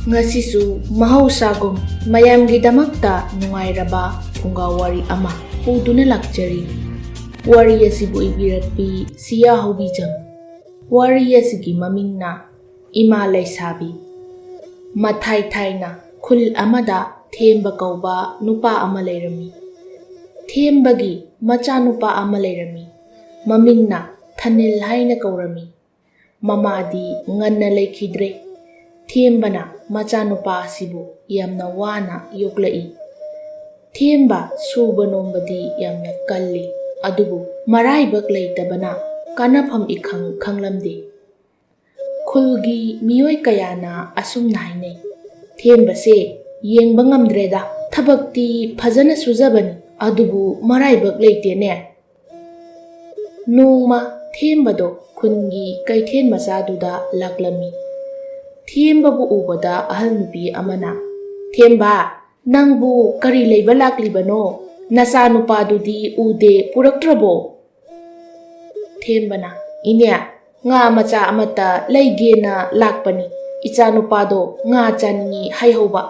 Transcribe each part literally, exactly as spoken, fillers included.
ꯉꯁꯤꯁꯨ ꯃꯍꯧꯁꯥꯒꯨꯝ ꯃꯌꯥꯝꯒꯤꯗꯃꯛꯇ ꯅꯨꯡꯉꯥꯏꯔꯕ ꯐꯨꯡꯒꯥ ꯋꯥꯔꯤ ꯑꯃ ꯄꯨꯗꯨꯅ ꯂꯥꯛꯆꯔꯤ꯫ ꯋꯥꯔꯤ ꯑꯁꯤꯕꯨ ꯏꯕꯤꯔꯛꯄꯤ ꯁꯤꯌꯥ ꯍꯧꯕꯤꯖꯝ꯫ ꯋꯥꯔꯤ ꯑꯁꯤꯒꯤ ꯃꯃꯤꯡꯅ ꯏꯃꯥ ꯂꯩꯁꯥꯕꯤ꯫ ꯃꯊꯥꯏ ꯊꯥꯏꯅ ꯈꯨꯜ ꯑꯃꯗ ꯊꯦꯝꯕ ꯀꯧꯕ ꯅꯨꯄꯥ ꯑꯃ ꯂꯩꯔꯝꯃꯤ꯫ ꯊꯦꯝꯕꯒꯤ ꯃꯆꯥꯅꯨꯄꯥ ꯑꯃ ꯂꯩꯔꯝꯃꯤ꯫ ꯃꯃꯤꯡꯅ ꯊꯅꯤꯜ ꯍꯥꯏꯅ ꯀꯧꯔꯝꯃꯤ꯫ ꯃꯃꯥꯗꯤ ꯉꯟꯅ ꯂꯩꯈꯤꯗ꯭ꯔꯦ꯫ ꯊꯦꯝꯕꯅ ꯃꯆꯥꯅꯨꯄꯥ ꯑꯁꯤꯕꯨ ꯌꯥꯝꯅ ꯋꯥꯅ ꯌꯣꯛꯂꯛꯏ꯫ ꯊꯦꯝꯕ ꯁꯨꯕ ꯅꯣꯝꯕꯗꯤ ꯌꯥꯝꯅ ꯀꯜꯂꯤ, ꯑꯗꯨꯕꯨ ꯃꯔꯥꯏꯕꯛ ꯂꯩꯇꯕꯅ ꯀꯥꯟꯅꯐꯝ ꯏꯈꯪ ꯈꯪꯂꯝꯗꯦ꯫ ꯈꯨꯜꯒꯤ ꯃꯤꯑꯣꯏ ꯀꯌꯥꯅ ꯑꯁꯨꯝꯅ ꯍꯥꯏꯅꯩ, "ꯊꯦꯝꯕꯁꯦ ꯌꯦꯡꯕ ꯉꯝꯗ꯭ꯔꯦꯗ, ꯊꯕꯛꯇꯤ ꯐꯖꯅ ꯁꯨꯖꯕꯅꯤ, ꯑꯗꯨꯕꯨ ꯃꯔꯥꯏꯕꯛ ꯂꯩꯇꯦꯅꯦ"꯫ ꯅꯣꯡꯃ ꯊꯦꯝꯕꯗꯣ ꯈꯨꯟꯒꯤ ꯀꯩꯊꯦꯜ ꯃꯆꯥꯗꯨꯗ ꯂꯥꯛꯂꯝꯃꯤ꯫ ꯊꯦꯝꯕꯕꯨ ꯎꯕꯗ ꯑꯍꯜ ꯅꯨꯄꯤ ꯑꯃꯅ, "ꯊꯦꯝꯕ, ꯅꯪꯕꯨ ꯀꯔꯤ ꯂꯩꯕ ꯂꯥꯛꯂꯤꯕꯅꯣ? ꯅꯆꯥꯅꯨꯄꯥꯗꯨꯗꯤ ꯎꯗꯦ, ꯄꯨꯔꯛꯇ꯭ꯔꯕꯣ?" ꯊꯦꯝꯕꯅ, "ꯏꯅꯦ, ꯉꯥ ꯃꯆꯥ ꯑꯃꯠꯇ ꯂꯩꯒꯦꯅ ꯂꯥꯛꯄꯅꯤ꯫ ꯏꯆꯥꯅꯨꯄꯥꯗꯣ ꯉꯥ ꯆꯥꯅꯤꯡꯏ ꯍꯥꯏꯍꯧꯕ꯫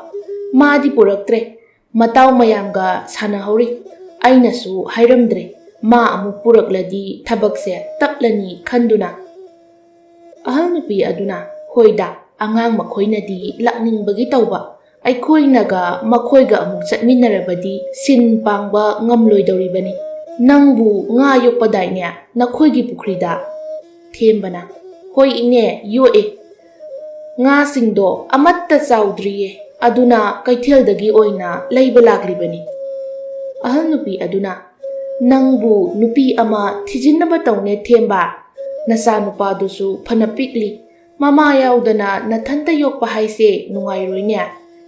ꯃꯥꯗꯤ ꯄꯨꯔꯛꯇ꯭ꯔꯦ꯫ ꯃꯇꯥꯎ ꯃꯌꯥꯝꯒ ꯁꯥꯟꯅꯍꯧꯔꯤ꯫ ꯑꯩꯅꯁꯨ ꯍꯥꯏꯔꯝꯗ꯭ꯔꯦ꯫ ꯃꯥ ꯑꯃꯨꯛ ꯄꯨꯔꯛꯂꯗꯤ ꯊꯕꯛꯁꯦ ꯇꯞꯂꯅꯤ ꯈꯟꯗꯨꯅ"꯫ ꯑꯍꯜ ꯅꯨꯄꯤ ꯑꯗꯨꯅ, "ꯍꯣꯏꯗ, ꯑꯉꯥꯡ ꯃꯈꯣꯏꯅꯗꯤ ꯂꯥꯛꯅꯤꯡꯕꯒꯤ ꯇꯧꯕ, ꯑꯩꯈꯣꯏꯅꯒ ꯃꯈꯣꯏꯒ ꯑꯃꯨꯛ ꯆꯠꯃꯤꯟꯅꯔꯕꯗꯤ ꯁꯤꯟ ꯄꯥꯡꯕ ꯉꯝꯂꯣꯏꯗꯧꯔꯤꯕꯅꯤ꯫ ꯅꯪꯕꯨ ꯉꯥ ꯌꯣꯛꯄꯗꯥꯏꯅꯦ ꯅꯈꯣꯏꯒꯤ ꯄꯨꯈ꯭ꯔꯤꯗ?" ꯊꯦꯝꯕꯅ, "ꯍꯣꯏ ꯏꯅꯦ, ꯌꯣꯛꯑꯦ꯫ ꯉꯥꯁꯤꯡꯗꯣ ꯑꯃꯠꯇ ꯆꯥꯎꯗ꯭ꯔꯤꯌꯦ, ꯑꯗꯨꯅ ꯀꯩꯊꯦꯜꯗꯒꯤ ꯑꯣꯏꯅ ꯂꯩꯕ ꯂꯥꯛꯂꯤꯕꯅꯤ"꯫ ꯑꯍꯜ ꯅꯨꯄꯤ ꯑꯗꯨꯅ, "ꯅꯪꯕꯨ ꯅꯨꯄꯤ ꯑꯃ ꯊꯤꯖꯤꯟꯅꯕ ꯇꯧꯅꯦ ꯊꯦꯝꯕ꯫ ꯅꯆꯥꯅꯨꯄꯥꯗꯨꯁꯨ ꯐꯅ ꯄꯤꯛꯂꯤ꯫ ꯃꯃꯥ ꯌꯥꯎꯗꯅ ꯅꯊꯟꯇ ꯌꯣꯛꯄ ꯍꯥꯏꯁꯦ ꯅꯨꯡꯉꯥꯏꯔꯣꯏꯅꯦ꯫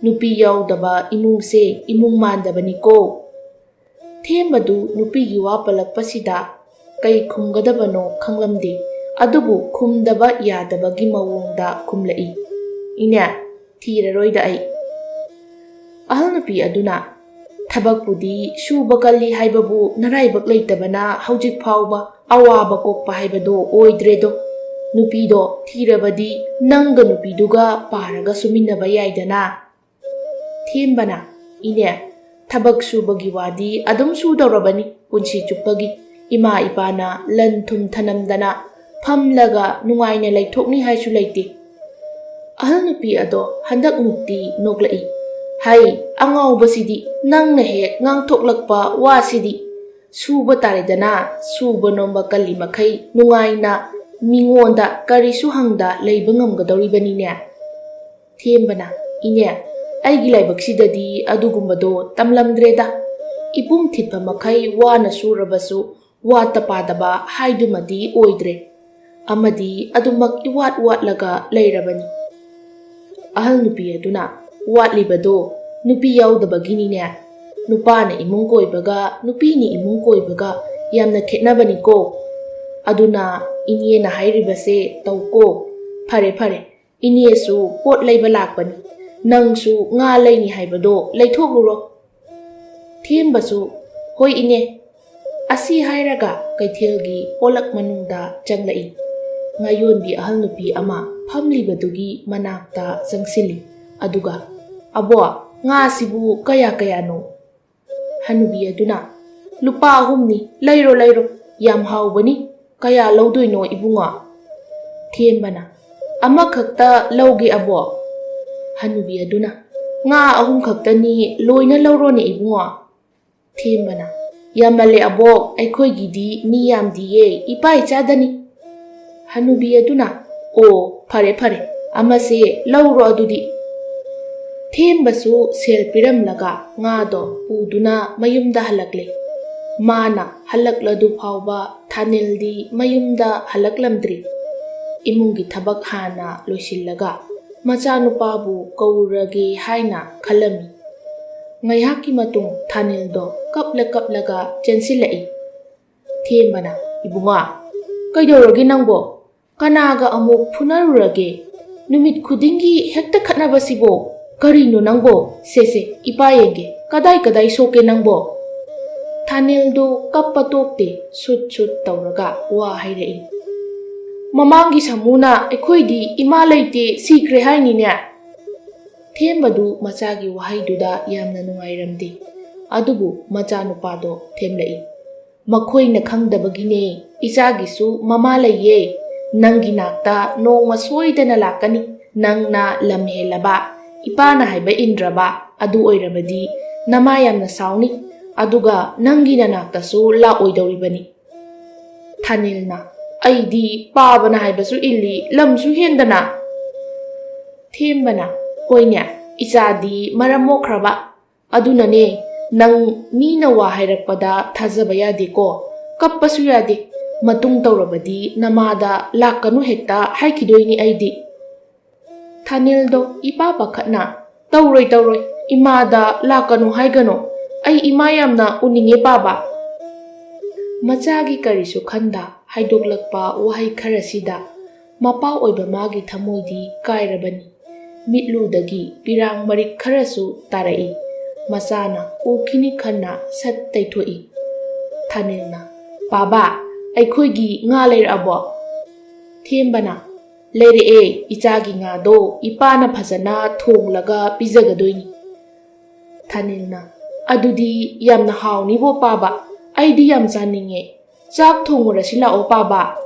ꯅꯨꯄꯤ ꯌꯥꯎꯗꯕ ꯏꯃꯨꯡꯁꯦ ꯏꯃꯨꯡ ꯃꯥꯟꯗꯕꯅꯤꯀꯣ"꯫ ꯊꯦꯝꯕꯗꯨ ꯅꯨꯄꯤꯒꯤ ꯋꯥ ꯄꯜꯂꯛꯄꯁꯤꯗ ꯀꯩ ꯈꯨꯝꯒꯗꯕꯅꯣ ꯈꯪꯂꯝꯗꯦ, ꯑꯗꯨꯕꯨ ꯈꯨꯝꯗꯕ ꯌꯥꯗꯕꯒꯤ ꯃꯑꯣꯡꯗ ꯈꯨꯝꯂꯛꯏ, "ꯏꯅꯦ, ꯊꯤꯔꯔꯣꯏꯗ ꯑꯩ"꯫ ꯑꯍꯜ ꯅꯨꯄꯤ ꯑꯗꯨꯅ, "ꯊꯕꯛꯄꯨꯗꯤ ꯁꯨꯕ ꯀꯜꯂꯤ ꯍꯥꯏꯕꯕꯨ ꯅꯔꯥꯏꯕꯛ ꯂꯩꯇꯕꯅ ꯍꯧꯖꯤꯛ ꯐꯥꯎꯕ ꯑꯋꯥꯕ ꯀꯣꯛꯄ ꯍꯥꯏꯕꯗꯣ ꯑꯣꯏꯗ꯭ꯔꯦꯗꯣ꯫ ꯅꯨꯄꯤꯗꯣ ꯊꯤꯔꯕꯗꯤ ꯅꯪꯒ ꯅꯨꯄꯤꯗꯨꯒ ꯄꯥꯔꯒ ꯁꯨꯃꯤꯟꯅꯕ ꯌꯥꯏꯗꯅ꯫ ꯊꯦꯝꯕꯅ, "ꯏꯅꯦ, ꯊꯕꯛ ꯁꯨꯕꯒꯤ ꯋꯥꯗꯤ ꯑꯗꯨꯝ ꯁꯨꯗꯧꯔꯕꯅꯤ ꯄꯨꯟꯁꯤ ꯆꯨꯞꯄꯒꯤ꯫ ꯏꯃꯥ ꯏꯄꯥꯅ ꯂꯟ ꯊꯨꯝ ꯊꯅꯝꯗꯅ ꯐꯝꯂꯒ ꯅꯨꯡꯉꯥꯏꯅ ꯂꯩꯊꯣꯛꯅꯤ ꯍꯥꯏꯁꯨ ꯂꯩꯇꯦ꯫" ꯑꯍꯜ ꯅꯨꯄꯤ ꯑꯗꯣ ꯍꯟꯗꯛꯃꯨꯛꯇꯤ ꯅꯣꯛꯂꯛꯏ꯫ "ꯍꯩ, ꯑꯉꯥꯎꯕꯁꯤꯗꯤ, ꯅꯪꯅ ꯍꯦꯛ ꯉꯥꯡꯊꯣꯛꯂꯛꯄ ꯋꯥꯁꯤꯗꯤ꯫ ꯁꯨꯕ ꯇꯥꯔꯦꯗꯅ, ꯁꯨꯕ ꯅꯣꯝꯕ ꯀꯜꯂꯤ ꯃꯈꯩ ꯅꯨꯡꯉꯥꯏꯅ ꯃꯤꯉꯣꯟꯗ ꯀꯔꯤꯁꯨ ꯍꯪꯗ ꯂꯩꯕ ꯉꯝꯒꯗꯧꯔꯤꯕꯅꯤꯅꯦ꯫" ꯊꯦꯝꯕꯅ, "ꯏꯅꯦ, ꯑꯩꯒꯤ ꯂꯥꯏꯕꯛꯁꯤꯗꯗꯤ ꯑꯗꯨꯒꯨꯝꯕꯗꯣ ꯇꯝꯂꯝꯗ꯭ꯔꯦꯗ꯫ ꯏꯄꯨꯝ ꯊꯤꯠꯄ ꯃꯈꯩ ꯋꯥꯅ ꯁꯨꯔꯕꯁꯨ ꯋꯥꯠꯇ ꯄꯥꯗꯕ ꯍꯥꯏꯗꯨꯃꯗꯤ ꯑꯣꯏꯗ꯭ꯔꯦ꯫ ꯑꯃꯗꯤ ꯑꯗꯨꯃꯛ ꯏꯋꯥꯠ ꯋꯥꯠꯂꯒ ꯂꯩꯔꯕꯅꯤ꯫" ꯑꯍꯜ ꯅꯨꯄꯤ ꯑꯗꯨꯅ, "ꯋꯥꯠꯂꯤꯕꯗꯣ ꯅꯨꯄꯤ ꯌꯥꯎꯗꯕꯒꯤꯅꯤꯅꯦ꯫ ꯅꯨꯄꯥꯅ ꯏꯃꯨꯡ ꯀꯣꯏꯕꯒ ꯅꯨꯄꯤꯅ ꯏꯃꯨꯡ ꯀꯣꯏꯕꯒ ꯌꯥꯝꯅ ꯈꯦꯠꯅꯕꯅꯤꯀꯣ꯫ ꯑꯗꯨꯅ ꯏꯅꯦꯅ ꯍꯥꯏꯔꯤꯕꯁꯦ ꯇꯧꯀꯣ꯫ ꯐꯔꯦ, ꯐꯔꯦ, ꯏꯅꯦꯁꯨ ꯄꯣꯠ ꯂꯩꯕ ꯂꯥꯛꯄꯅꯤ꯫ ꯅꯪꯁꯨ ꯉꯥ ꯂꯩꯅꯤ ꯍꯥꯏꯕꯗꯣ ꯂꯩꯊꯣꯛꯂꯨꯔꯣ꯫" ꯊꯦꯝꯕꯁꯨ, "ꯍꯣꯏ ꯏꯅꯦ꯫" ꯑꯁꯤ ꯍꯥꯏꯔꯒ ꯀꯩꯊꯦꯜꯒꯤ ꯄꯣꯂꯛ ꯃꯅꯨꯡꯗ ꯆꯪꯂꯛꯏ꯫ ꯉꯥꯌꯣꯟꯕꯤ ꯑꯍꯜ ꯅꯨꯄꯤ ꯑꯃ ꯐꯝꯂꯤꯕꯗꯨꯒꯤ ꯃꯅꯥꯛꯇ ꯆꯪꯁꯤꯜꯂꯤ꯫ ꯑꯗꯨꯒ, "ꯑꯕꯣ, ꯉꯥꯁꯤꯕꯨ ꯀꯌꯥ ꯀꯌꯥꯅꯣ?" ꯍꯅꯨꯕꯤ ꯑꯗꯨꯅ, "ꯂꯨꯄꯥ ꯑꯍꯨꯝꯅꯤ, ꯂꯩꯔꯣ, ꯂꯩꯔꯣ, ꯌꯥꯝ ꯍꯥꯎꯕꯅꯤ꯫ ꯀꯌꯥ ꯂꯧꯗꯣꯏꯅꯣ ꯏꯕꯨꯡꯉꯣ?" ꯊꯦꯝꯕꯅ, "ꯑꯃꯈꯛꯇ ꯂꯧꯒꯦ ꯑꯕꯣ꯫" ꯍꯅꯨꯕꯤ ꯑꯗꯨꯅ, "ꯉꯥ ꯑꯍꯨꯝ ꯈꯛꯇꯅꯤ, ꯂꯣꯏꯅ ꯂꯧꯔꯣꯅꯦ ꯏꯕꯨꯡꯉꯣ꯫" ꯊꯦꯝꯕꯅ, "ꯌꯥꯝꯃꯜꯂꯦ ꯑꯕꯣꯛ, ꯑꯩꯈꯣꯏꯒꯤꯗꯤ ꯃꯤ ꯌꯥꯝꯗꯤꯌꯦ, ꯏꯄꯥ ꯏꯆꯥꯗꯅꯤ꯫" ꯍꯅꯨꯕꯤ ꯑꯗꯨꯅ, "ꯑꯣ, ꯐꯔꯦ ꯐꯔꯦ, ꯑꯃꯁꯦ ꯂꯧꯔꯣ ꯑꯗꯨꯗꯤ꯫" ꯊꯦꯝꯕꯁꯨ ꯁꯦꯜ ꯄꯤꯔꯝꯂꯒ ꯉꯥꯗꯣ ꯄꯨꯗꯨꯅ ꯃꯌꯨꯝꯗ ꯍꯜꯂꯛꯂꯦ꯫ ꯃꯥꯅ ꯍꯜꯂꯛꯂꯗꯨ ꯐꯥꯎꯕ ꯊꯥꯅꯤꯜꯗꯤ ꯃꯌꯨꯝꯗ ꯍꯜꯂꯛꯂꯝꯗ꯭ꯔꯤ꯫ ꯏꯃꯨꯡꯒꯤ ꯊꯕꯛ ꯍꯥꯟꯅ ꯂꯣꯏꯁꯤꯜꯂꯒ ꯃꯆꯥꯅꯨꯄꯥꯕꯨ ꯀꯧꯔꯒꯦ ꯍꯥꯏꯅ ꯈꯜꯂꯝꯃꯤ꯫ ꯉꯥꯏꯍꯥꯛꯀꯤ ꯃꯇꯨꯡ ꯊꯥꯅꯤꯜꯗꯣ ꯀꯞꯂ ꯀꯞꯂꯒ ꯆꯦꯟꯁꯤꯜꯂꯛꯏ꯫ ꯊꯦꯝꯕꯅ, "ꯏꯕꯨꯡꯉꯣ, ꯀꯩꯗꯧꯔꯒꯦ ꯅꯪꯕꯣ? ꯀꯅꯥꯒ ꯑꯃꯨꯛ ꯐꯨꯅꯔꯨꯔꯒꯦ? ꯅꯨꯃꯤꯠ ꯈꯨꯗꯤꯡꯒꯤ ꯍꯦꯛꯇ ꯈꯠꯅꯕꯁꯤꯕꯣ? ꯀꯔꯤꯅꯣ ꯅꯪꯕꯣ? ꯁꯦ, ꯁꯦ, ꯏꯄꯥ ꯌꯦꯡꯒꯦ꯫ ꯀꯗꯥꯏ ꯀꯗꯥꯏ ꯁꯣꯛꯀꯦ ꯅꯪꯕꯣ?" ꯊꯥꯅꯤꯜꯗꯨ ꯀꯞꯄ ꯇꯣꯛꯇꯦ, ꯁꯨꯠ ꯁꯨꯠ ꯇꯧꯔꯒ ꯋꯥ ꯍꯥꯏꯔꯛꯏ꯫ "ꯃꯃꯥꯡꯒꯤ ꯁꯥꯃꯨꯅ ꯑꯩꯈꯣꯏꯗꯤ ꯏꯃꯥ ꯂꯩꯇꯦ, ꯁꯤꯈ꯭ꯔꯦ ꯍꯥꯏꯅꯤꯅꯦ?" ꯊꯦꯝꯕꯗꯨ ꯃꯆꯥꯒꯤ ꯋꯥꯍꯩꯗꯨꯗ ꯌꯥꯝꯅ ꯅꯨꯡꯉꯥꯏꯔꯝꯗꯦ꯫ ꯑꯗꯨꯕꯨ ꯃꯆꯥꯅꯨꯄꯥꯗꯣ ꯊꯦꯝꯂꯛꯏ꯫ "ꯃꯈꯣꯏꯅ ꯈꯪꯗꯕꯒꯤꯅꯦ꯫ ꯏꯆꯥꯒꯤꯁꯨ ꯃꯃꯥ ꯂꯩꯌꯦ꯫ ꯅꯪꯒꯤ ꯅꯥꯛꯇ ꯅꯣꯡꯃ ꯁꯣꯏꯗꯅ ꯂꯥꯛꯀꯅꯤ꯫ ꯅꯪꯅ ꯂꯝ ꯍꯦꯜꯂꯕ, ꯏꯄꯥꯅ ꯍꯥꯏꯕ ꯏꯟꯗ꯭ꯔꯕ ꯑꯗꯨ ꯑꯣꯏꯔꯕꯗꯤ ꯅꯃꯥ ꯌꯥꯝꯅ ꯁꯥꯎꯅꯤ꯫ ꯑꯗꯨꯒ ꯅꯪꯒꯤ ꯅꯅꯥꯛꯇꯁꯨ ꯂꯥꯛꯑꯣꯏꯗꯧꯔꯤꯕꯅꯤ꯫" ꯊꯥꯅꯤꯜꯅ, "ꯑꯩꯗꯤ ꯄꯥꯕꯅ ꯍꯥꯏꯕꯁꯨ ꯏꯜꯂꯤ, ꯂꯝꯁꯨ ꯍꯦꯟꯗꯅ꯫" ꯊꯦꯝꯕꯅ, "ꯍꯣꯏꯅꯦ, ꯏꯆꯥꯗꯤ ꯃꯔꯝ ꯃꯣꯛꯈ꯭ꯔꯕ꯫ ꯑꯗꯨꯅꯅꯦ, ꯅꯪ ꯃꯤꯅ ꯋꯥ ꯍꯥꯏꯔꯛꯄꯗ ꯊꯥꯖꯕ ꯌꯥꯗꯦꯀꯣ꯫ ꯀꯞꯄꯁꯨ ꯌꯥꯗꯦ꯫ ꯃꯇꯨꯡ ꯇꯧꯔꯕꯗꯤ ꯅꯃꯥꯗ ꯂꯥꯛꯀꯅꯨ ꯍꯦꯛꯇ ꯍꯥꯏꯈꯤꯗꯣꯏꯅꯤ ꯑꯩꯗꯤ꯫" ꯊꯥꯅꯤꯜꯗꯣ ꯏꯄꯥ ꯄꯥꯈꯠꯅ, "ꯇꯧꯔꯣꯏ, ꯇꯧꯔꯣꯏ, ꯏꯃꯥꯗ ꯂꯥꯛꯀꯅꯨ ꯍꯥꯏꯒꯅꯨ꯫ ꯑꯩ ꯏꯃꯥ ꯌꯥꯝꯅ ꯎꯅꯤꯡꯉꯦ ꯄꯥꯕ꯫" ꯃꯆꯥꯒꯤ ꯀꯔꯤꯁꯨ ꯈꯟꯗ ꯍꯥꯏꯗꯣꯛꯂꯛꯄ ꯋꯥꯍꯩ ꯈꯔꯁꯤꯗ ꯃꯄꯥ ꯑꯣꯏꯕ ꯃꯥꯒꯤ ꯊꯃꯣꯏꯗꯤ ꯀꯥꯏꯔꯕꯅꯤ꯫ ꯃꯤꯠꯂꯨꯗꯒꯤ ꯄꯤꯔꯥꯡ ꯃꯔꯤꯛ ꯈꯔꯁꯨ ꯇꯥꯔꯛꯏ꯫ ꯃꯆꯥꯅ ꯎꯈꯤꯅꯤ ꯈꯟꯅ ꯁꯠ ꯇꯩꯊꯣꯛꯏ꯫ ꯊꯥꯅꯤꯜꯅ, "ꯄꯥꯕ, ꯑꯩꯈꯣꯏꯒꯤ ꯉꯥ ꯂꯩꯔꯛꯑꯕꯣ?" ꯊꯦꯝꯕꯅ, "ꯂꯩꯔꯛꯑꯦ, ꯏꯆꯥꯒꯤ ꯉꯥꯗꯣ ꯏꯄꯥꯅ ꯐꯖꯅ ꯊꯣꯡꯂꯒ ꯄꯤꯖꯒꯗꯣꯏꯅꯤ꯫" ꯊꯥꯅꯤꯜꯅ, "ꯑꯗꯨꯗꯤ ꯌꯥꯝꯅ ꯍꯥꯎꯅꯤꯕꯣ ꯄꯥꯕ, ꯑꯩꯗꯤ ꯌꯥꯝ ꯆꯥꯅꯤꯡꯉꯦ꯫ ꯆꯥꯛ ꯊꯣꯡꯉꯨꯔꯁꯤ ꯂꯥꯛꯑꯣ ꯄꯥꯕ꯫"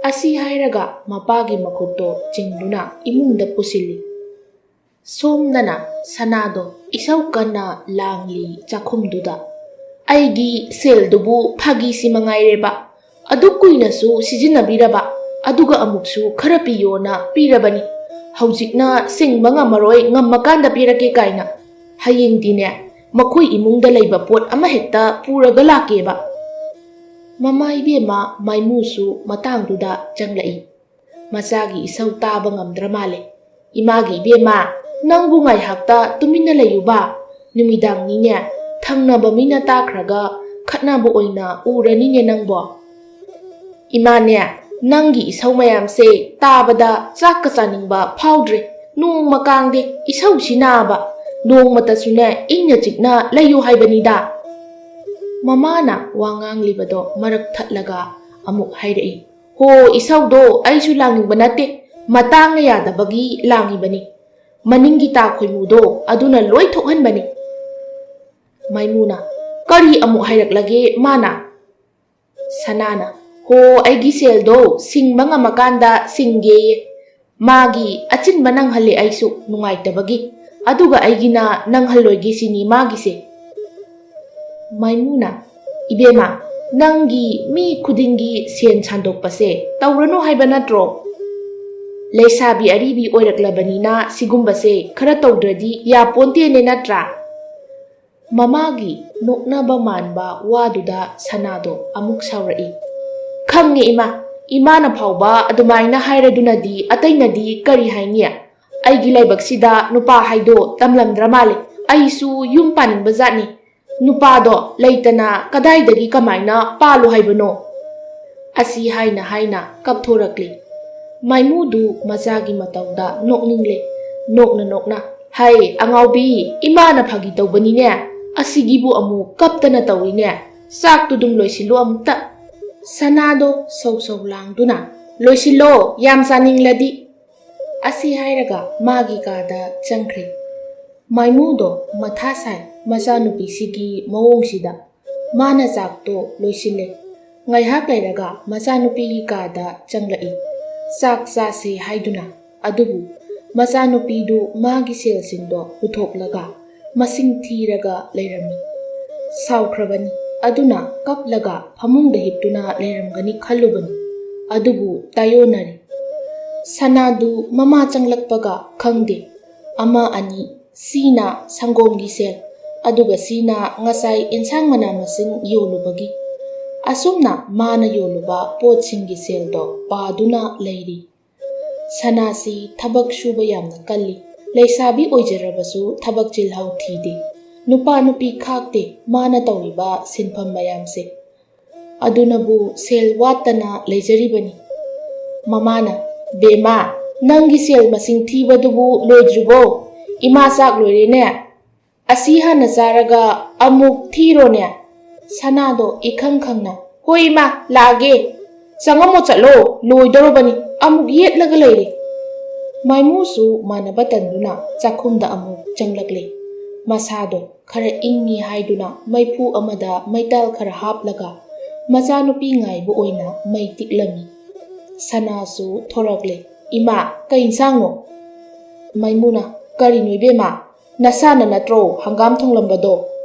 ꯑꯁꯤ ꯍꯥꯏꯔꯒ ꯃꯄꯥꯒꯤ ꯃꯈꯨꯠꯇꯣ ꯆꯤꯡꯗꯨꯅ ꯏꯃꯨꯡꯗ ꯄꯨꯁꯤꯜꯂꯤ꯫ ꯁꯣꯝꯗꯅ ꯁꯅꯥꯗꯣ ꯏꯁꯧ ꯀꯟꯅ ꯂꯥꯡꯂꯤ ꯆꯥꯛꯈꯨꯝꯗꯨꯗ꯫ "ꯑꯩꯒꯤ ꯁꯦꯜꯗꯨꯕꯨ ꯐꯥꯒꯤꯁꯤ ꯃꯉꯥꯏꯔꯦꯕ꯫ ꯑꯗꯨꯛ ꯀꯨꯏꯅꯁꯨ ꯁꯤꯖꯤꯟꯅꯕꯤꯔꯕ, ꯑꯗꯨꯒ ꯑꯃꯨꯛꯁꯨ ꯈꯔ ꯄꯤꯌꯣꯅ ꯄꯤꯔꯕꯅꯤ꯫ ꯍꯧꯖꯤꯛꯅ ꯁꯤꯡꯕ ꯉꯝꯃꯔꯣꯏ, ꯉꯝꯃꯀꯥꯟꯗ ꯄꯤꯔꯛꯀꯦ ꯀꯥꯏꯅ꯫ ꯍꯌꯦꯡꯗꯤꯅꯦ, ꯃꯈꯣꯏ ꯏꯃꯨꯡꯗ ꯂꯩꯕ ꯄꯣꯠ ꯑꯃꯍꯦꯛꯇ ꯄꯨꯔꯒ ꯂꯥꯛꯀꯦꯕ꯫" ꯃꯃꯥ ꯏꯕꯦꯝꯃ ꯃꯥꯏꯃꯨꯁꯨ ꯃꯇꯥꯡꯗꯨꯗ ꯆꯪꯂꯛꯏ꯫ ꯃꯆꯥꯒꯤ ꯏꯁꯧ ꯇꯥꯕ ꯉꯝꯗ꯭ꯔ ꯃꯥꯜꯂꯦ꯫ "ꯏꯃꯥꯒꯤ ꯏꯕꯦꯝꯃ, ꯅꯪꯕꯨ ꯉꯥꯏꯍꯥꯛꯇ ꯇꯨꯃꯤꯟꯅ ꯂꯩꯌꯨꯕ꯫ ꯅꯨꯃꯤꯗꯥꯡꯅꯤꯅꯦ, ꯊꯪꯅꯕ ꯃꯤꯅ ꯇꯥꯈ꯭ꯔꯒ ꯈꯠꯅꯕ ꯑꯣꯏꯅ ꯎꯔꯅꯤꯅꯦ ꯅꯪꯕꯣ꯫" "ꯏꯃꯥꯅꯦ, ꯅꯪꯒꯤ ꯏꯁꯧ ꯃꯌꯥꯝꯁꯦ ꯇꯥꯕꯗ ꯆꯥꯛꯀ ꯆꯥꯅꯤꯡꯕ ꯐꯥꯎꯗ꯭ꯔꯦ꯫ ꯅꯣꯡꯃ ꯀꯥꯡꯗꯦ, ꯏꯁꯧꯁꯤ ꯅꯥꯕ꯫ ꯅꯣꯡꯃꯇꯁꯨꯅꯦ, ꯏꯪꯅ ꯆꯤꯛꯅ ꯂꯩꯌꯨ ꯍꯥꯏꯕꯅꯤꯗ꯫" ꯃꯃꯥꯅ ꯋꯥ ꯉꯥꯡꯂꯤꯕꯗꯣ ꯃꯔꯛ ꯊꯠꯂꯒ ꯑꯃꯨꯛ ꯍꯥꯏꯔꯛꯏ꯫ "ꯍꯣ, ꯏꯁꯧꯗꯣ ꯑꯩꯁꯨ ꯂꯥꯡꯅꯤꯡꯕ ꯅꯠꯇꯦ, ꯃꯇꯥꯡꯅ ꯌꯥꯗꯕꯒꯤ ꯂꯥꯡꯉꯤꯕꯅꯤ꯫ ꯃꯅꯤꯡꯒꯤ ꯇꯥ ꯈꯣꯏꯃꯨꯗꯣ ꯑꯗꯨꯅ ꯂꯣꯏ ꯊꯣꯛꯍꯟꯕꯅꯤ"꯫ ꯃꯥꯏꯃꯨꯅ, "ꯀꯔꯤ ꯑꯃꯨꯛ ꯍꯥꯏꯔꯛꯂꯒꯦ ꯃꯥꯅ?" ꯁꯅꯥꯅ, "ꯍꯣ, ꯑꯩꯒꯤ ꯁꯦꯜꯗꯣ ꯁꯤꯡꯕ ꯉꯝꯃꯀꯥꯟꯗ ꯁꯤꯡꯒꯦꯌꯦ꯫ ꯃꯥꯒꯤ ꯑꯆꯤꯟꯕ ꯅꯪꯍꯜꯂꯦ ꯑꯩꯁꯨ ꯅꯨꯡꯉꯥꯏꯇꯕꯒꯤ, ꯑꯗꯨꯒ ꯑꯩꯒꯤꯅ ꯅꯪꯍꯜꯂꯣꯏꯒꯦ ꯁꯤꯅꯤ ꯃꯥꯒꯤꯁꯦ"꯫ ꯃꯥꯏꯃꯨꯅ, "ꯏꯕꯦꯝꯃ, ꯅꯪꯒꯤ ꯃꯤ ꯈꯨꯗꯤꯡꯒꯤ ꯁꯦꯟ ꯁꯥꯟꯗꯣꯛꯄꯁꯦ ꯇꯧꯔꯅꯨ ꯍꯥꯏꯕ ꯅꯠꯇ꯭ꯔꯣ? ꯂꯩꯁꯥꯕꯤ ꯑꯔꯤꯕꯤ ꯑꯣꯏꯔꯛꯂꯕꯅꯤꯅ ꯁꯤꯒꯨꯝꯕꯁꯦ ꯈꯔ ꯇꯧꯗ꯭ꯔꯗꯤ ꯌꯥꯄꯣꯟꯇꯦꯅꯦ, ꯅꯠꯇ꯭ꯔꯥ?" ꯃꯃꯥꯒꯤ ꯅꯣꯛꯅꯕ ꯃꯥꯟꯕ ꯋꯥꯗꯨꯗ ꯁꯅꯥꯗꯣ ꯑꯃꯨꯛ ꯁꯥꯎꯔꯛꯏ꯫ "ꯈꯪꯉꯦ ꯏꯃꯥ, ꯏꯃꯥꯅ ꯐꯥꯎꯕ ꯑꯗꯨꯃꯥꯏꯅ ꯍꯥꯏꯔꯗꯨꯅꯗꯤ ꯑꯇꯩꯅꯗꯤ ꯀꯔꯤ ꯍꯥꯏꯅꯤ? ꯑꯩꯒꯤ ꯂꯥꯏꯕꯛꯁꯤꯗ ꯅꯨꯄꯥ ꯍꯥꯏꯗꯣ ꯇꯝꯂꯝꯗ꯭ꯔ ꯃꯥꯜꯂꯦ꯫ ꯑꯩꯁꯨ ꯌꯨꯝ ꯄꯥꯅꯤꯡꯕ ꯖꯥꯠꯅꯤ꯫ ꯅꯨꯄꯥꯗꯣ ꯂꯩꯇꯅ ꯀꯗꯥꯏꯗꯒꯤ ꯀꯃꯥꯏꯅ ꯄꯥꯜꯂꯨ ꯍꯥꯏꯕꯅꯣ?" ꯑꯁꯤ ꯍꯥꯏꯅ ꯍꯥꯏꯅ ꯀꯞꯊꯣꯔꯛꯂꯤ꯫ ꯃꯥꯏꯃꯨꯗꯨ ꯃꯆꯥꯒꯤ ꯃꯇꯧꯗ ꯅꯣꯛꯅꯤꯡꯂꯦ꯫ ꯅꯣꯛꯅ ꯅꯣꯛꯅ, "ꯍꯩ, ꯑꯉꯥꯎꯕꯤ, ꯏꯃꯥꯅ ꯐꯥꯒꯤ ꯇꯧꯕꯅꯤꯅꯦ꯫ ꯑꯁꯤꯒꯤꯕꯨ ꯑꯃꯨꯛ ꯀꯞꯇꯅ ꯇꯧꯏꯅꯦ꯫ ꯆꯥꯛꯇꯨꯗꯨꯝ ꯂꯣꯏꯁꯤꯜꯂꯨ ꯑꯃꯨꯛꯇ"꯫ ꯁꯅꯥꯗꯣ ꯁꯧ ꯁꯧ ꯂꯥꯡꯗꯨꯅ, "ꯂꯣꯏꯁꯤꯜꯂꯣ, ꯌꯥꯝ ꯆꯥꯅꯤꯡꯂꯗꯤ"꯫ ꯑꯁꯤ ꯍꯥꯏꯔꯒ ꯃꯥꯒꯤ ꯀꯥꯗ ꯆꯪꯈ꯭ꯔꯦ꯫ ꯃꯥꯏꯃꯨꯗꯣ ꯃꯊꯥ ꯁꯥꯏ ꯃꯆꯥꯅꯨꯄꯤꯁꯤꯒꯤ ꯃꯑꯣꯡꯁꯤꯗ꯫ ꯃꯥꯅ ꯆꯥꯛꯇꯣ ꯂꯣꯏꯁꯤꯜꯂꯦ꯫ ꯉꯥꯏꯍꯥꯛ ꯂꯩꯔꯒ ꯃꯆꯥꯅꯨꯄꯤꯒꯤ ꯀꯥꯗ ꯆꯪꯂꯛꯏ, ꯆꯥꯛ ꯆꯥꯁꯦ ꯍꯥꯏꯗꯨꯅ꯫ ꯑꯗꯨꯕꯨ ꯃꯆꯥꯅꯨꯄꯤꯗꯨ ꯃꯥꯒꯤ ꯁꯦꯜꯁꯤꯡꯗꯣ ꯄꯨꯊꯣꯛꯂꯒ ꯃꯁꯤꯡ ꯊꯤꯔꯒ ꯂꯩꯔꯝꯃꯤ꯫ ꯁꯥꯎꯈ꯭ꯔꯕꯅꯤ꯫ ꯑꯗꯨꯅ ꯀꯞꯂꯒ ꯐꯃꯨꯡꯗ ꯍꯤꯞꯇꯨꯅ ꯂꯩꯔꯝꯒꯅꯤ ꯈꯜꯂꯨꯕꯅꯤ꯫ ꯑꯗꯨꯕꯨ ꯇꯥꯏꯑꯣꯟꯅꯔꯦ꯫ ꯁꯅꯥꯗꯨ ꯃꯃꯥ ꯆꯪꯂꯛꯄꯒ ꯈꯪꯗꯦ꯫ ꯑꯃ ꯑꯅꯤ, ꯁꯤꯅ ꯁꯪꯒꯣꯝꯒꯤ ꯁꯦꯜ, ꯑꯗꯨꯒ ꯁꯤꯅ ꯉꯁꯥꯏ ꯑꯦꯟꯁꯥꯡ ꯃꯅꯥ ꯃꯁꯤꯡ ꯌꯣꯜꯂꯨꯕꯒꯤ꯫ ꯑꯁꯨꯝꯅ ꯃꯥꯅ ꯌꯣꯜꯂꯨꯕ ꯄꯣꯠꯁꯤꯡꯒꯤ ꯁꯦꯜꯗꯣ ꯄꯥꯗꯨꯅ ꯂꯩꯔꯤ꯫ ꯁꯅꯥꯁꯤ ꯊꯕꯛ ꯁꯨꯕ ꯌꯥꯝꯅ ꯀꯜꯂꯤ꯫ ꯂꯩꯁꯥꯕꯤ ꯑꯣꯏꯖꯔꯕꯁꯨ ꯊꯕꯛ ꯆꯤꯜꯍꯥꯎ ꯊꯤꯗꯦ꯫ ꯅꯨꯄꯥ ꯅꯨꯄꯤ ꯈꯥꯛꯇꯦ ꯃꯥꯅ ꯇꯧꯔꯤꯕ ꯁꯤꯟꯐꯝ ꯃꯌꯥꯝꯁꯦ꯫ ꯑꯗꯨꯅꯕꯨ ꯁꯦꯜ ꯋꯥꯠꯇꯅ ꯂꯩꯖꯔꯤꯕꯅꯤ꯫ ꯃꯃꯥꯅ, "ꯕꯦꯝꯃ, ꯅꯪꯒꯤ ꯁꯦꯜ ꯃꯁꯤꯡ ꯊꯤꯕꯗꯨꯕꯨ ꯂꯣꯏꯗ꯭ꯔꯤꯕꯣ? ꯏꯃꯥ ꯆꯥꯛ ꯂꯣꯏꯔꯦꯅꯦ꯫ ꯑꯁꯤ ꯍꯥꯟꯅ ꯆꯥꯔꯒ ꯑꯃꯨꯛ ꯊꯤꯔꯣꯅꯦ"꯫ ꯁꯅꯥꯗꯣ ꯏꯈꯪ ꯈꯪꯅ, "ꯍꯣꯏ ꯏꯃꯥ, ꯂꯥꯛꯑꯒꯦ"꯫ "ꯆꯪꯉꯝꯃꯣ, ꯆꯠꯂꯣ, ꯂꯣꯏꯗꯧꯔꯕꯅꯤ, ꯑꯃꯨꯛ ꯌꯦꯠꯂꯒ ꯂꯩꯔꯦ"꯫ ꯃꯥꯏꯃꯨꯁꯨ ꯃꯥꯟꯅꯕ ꯇꯟꯗꯨꯅ ꯆꯥꯛꯈꯨꯝꯗ ꯑꯃꯨꯛ ꯆꯪꯂꯛꯂꯦ꯫ ꯃꯁꯥꯗꯣ ꯈꯔ ꯏꯪꯉꯤ ꯍꯥꯏꯗꯨꯅ ꯃꯩꯐꯨ ꯑꯃꯗ ꯃꯩꯇꯥꯜ ꯈꯔ ꯍꯥꯞꯂꯒ ꯃꯆꯥꯅꯨꯄꯤ ꯉꯥꯏꯕ ꯑꯣꯏꯅ ꯃꯩ ꯇꯤꯛꯂꯝꯃꯤ꯫ ꯁꯅꯥꯁꯨ ꯊꯣꯔꯛꯂꯦ꯫ "ꯏꯃꯥ, ꯀꯩ ꯏꯟꯁꯥꯡꯅꯣ?" ꯃꯥꯏꯃꯨꯅ, "ꯀꯔꯤꯅꯣ ꯏꯕꯦꯝꯃ? ꯅꯁꯥꯅ ꯅꯠꯇ꯭ꯔꯣ ꯍꯪꯒꯥꯝ ꯊꯣꯡꯂꯝꯕꯗꯣ?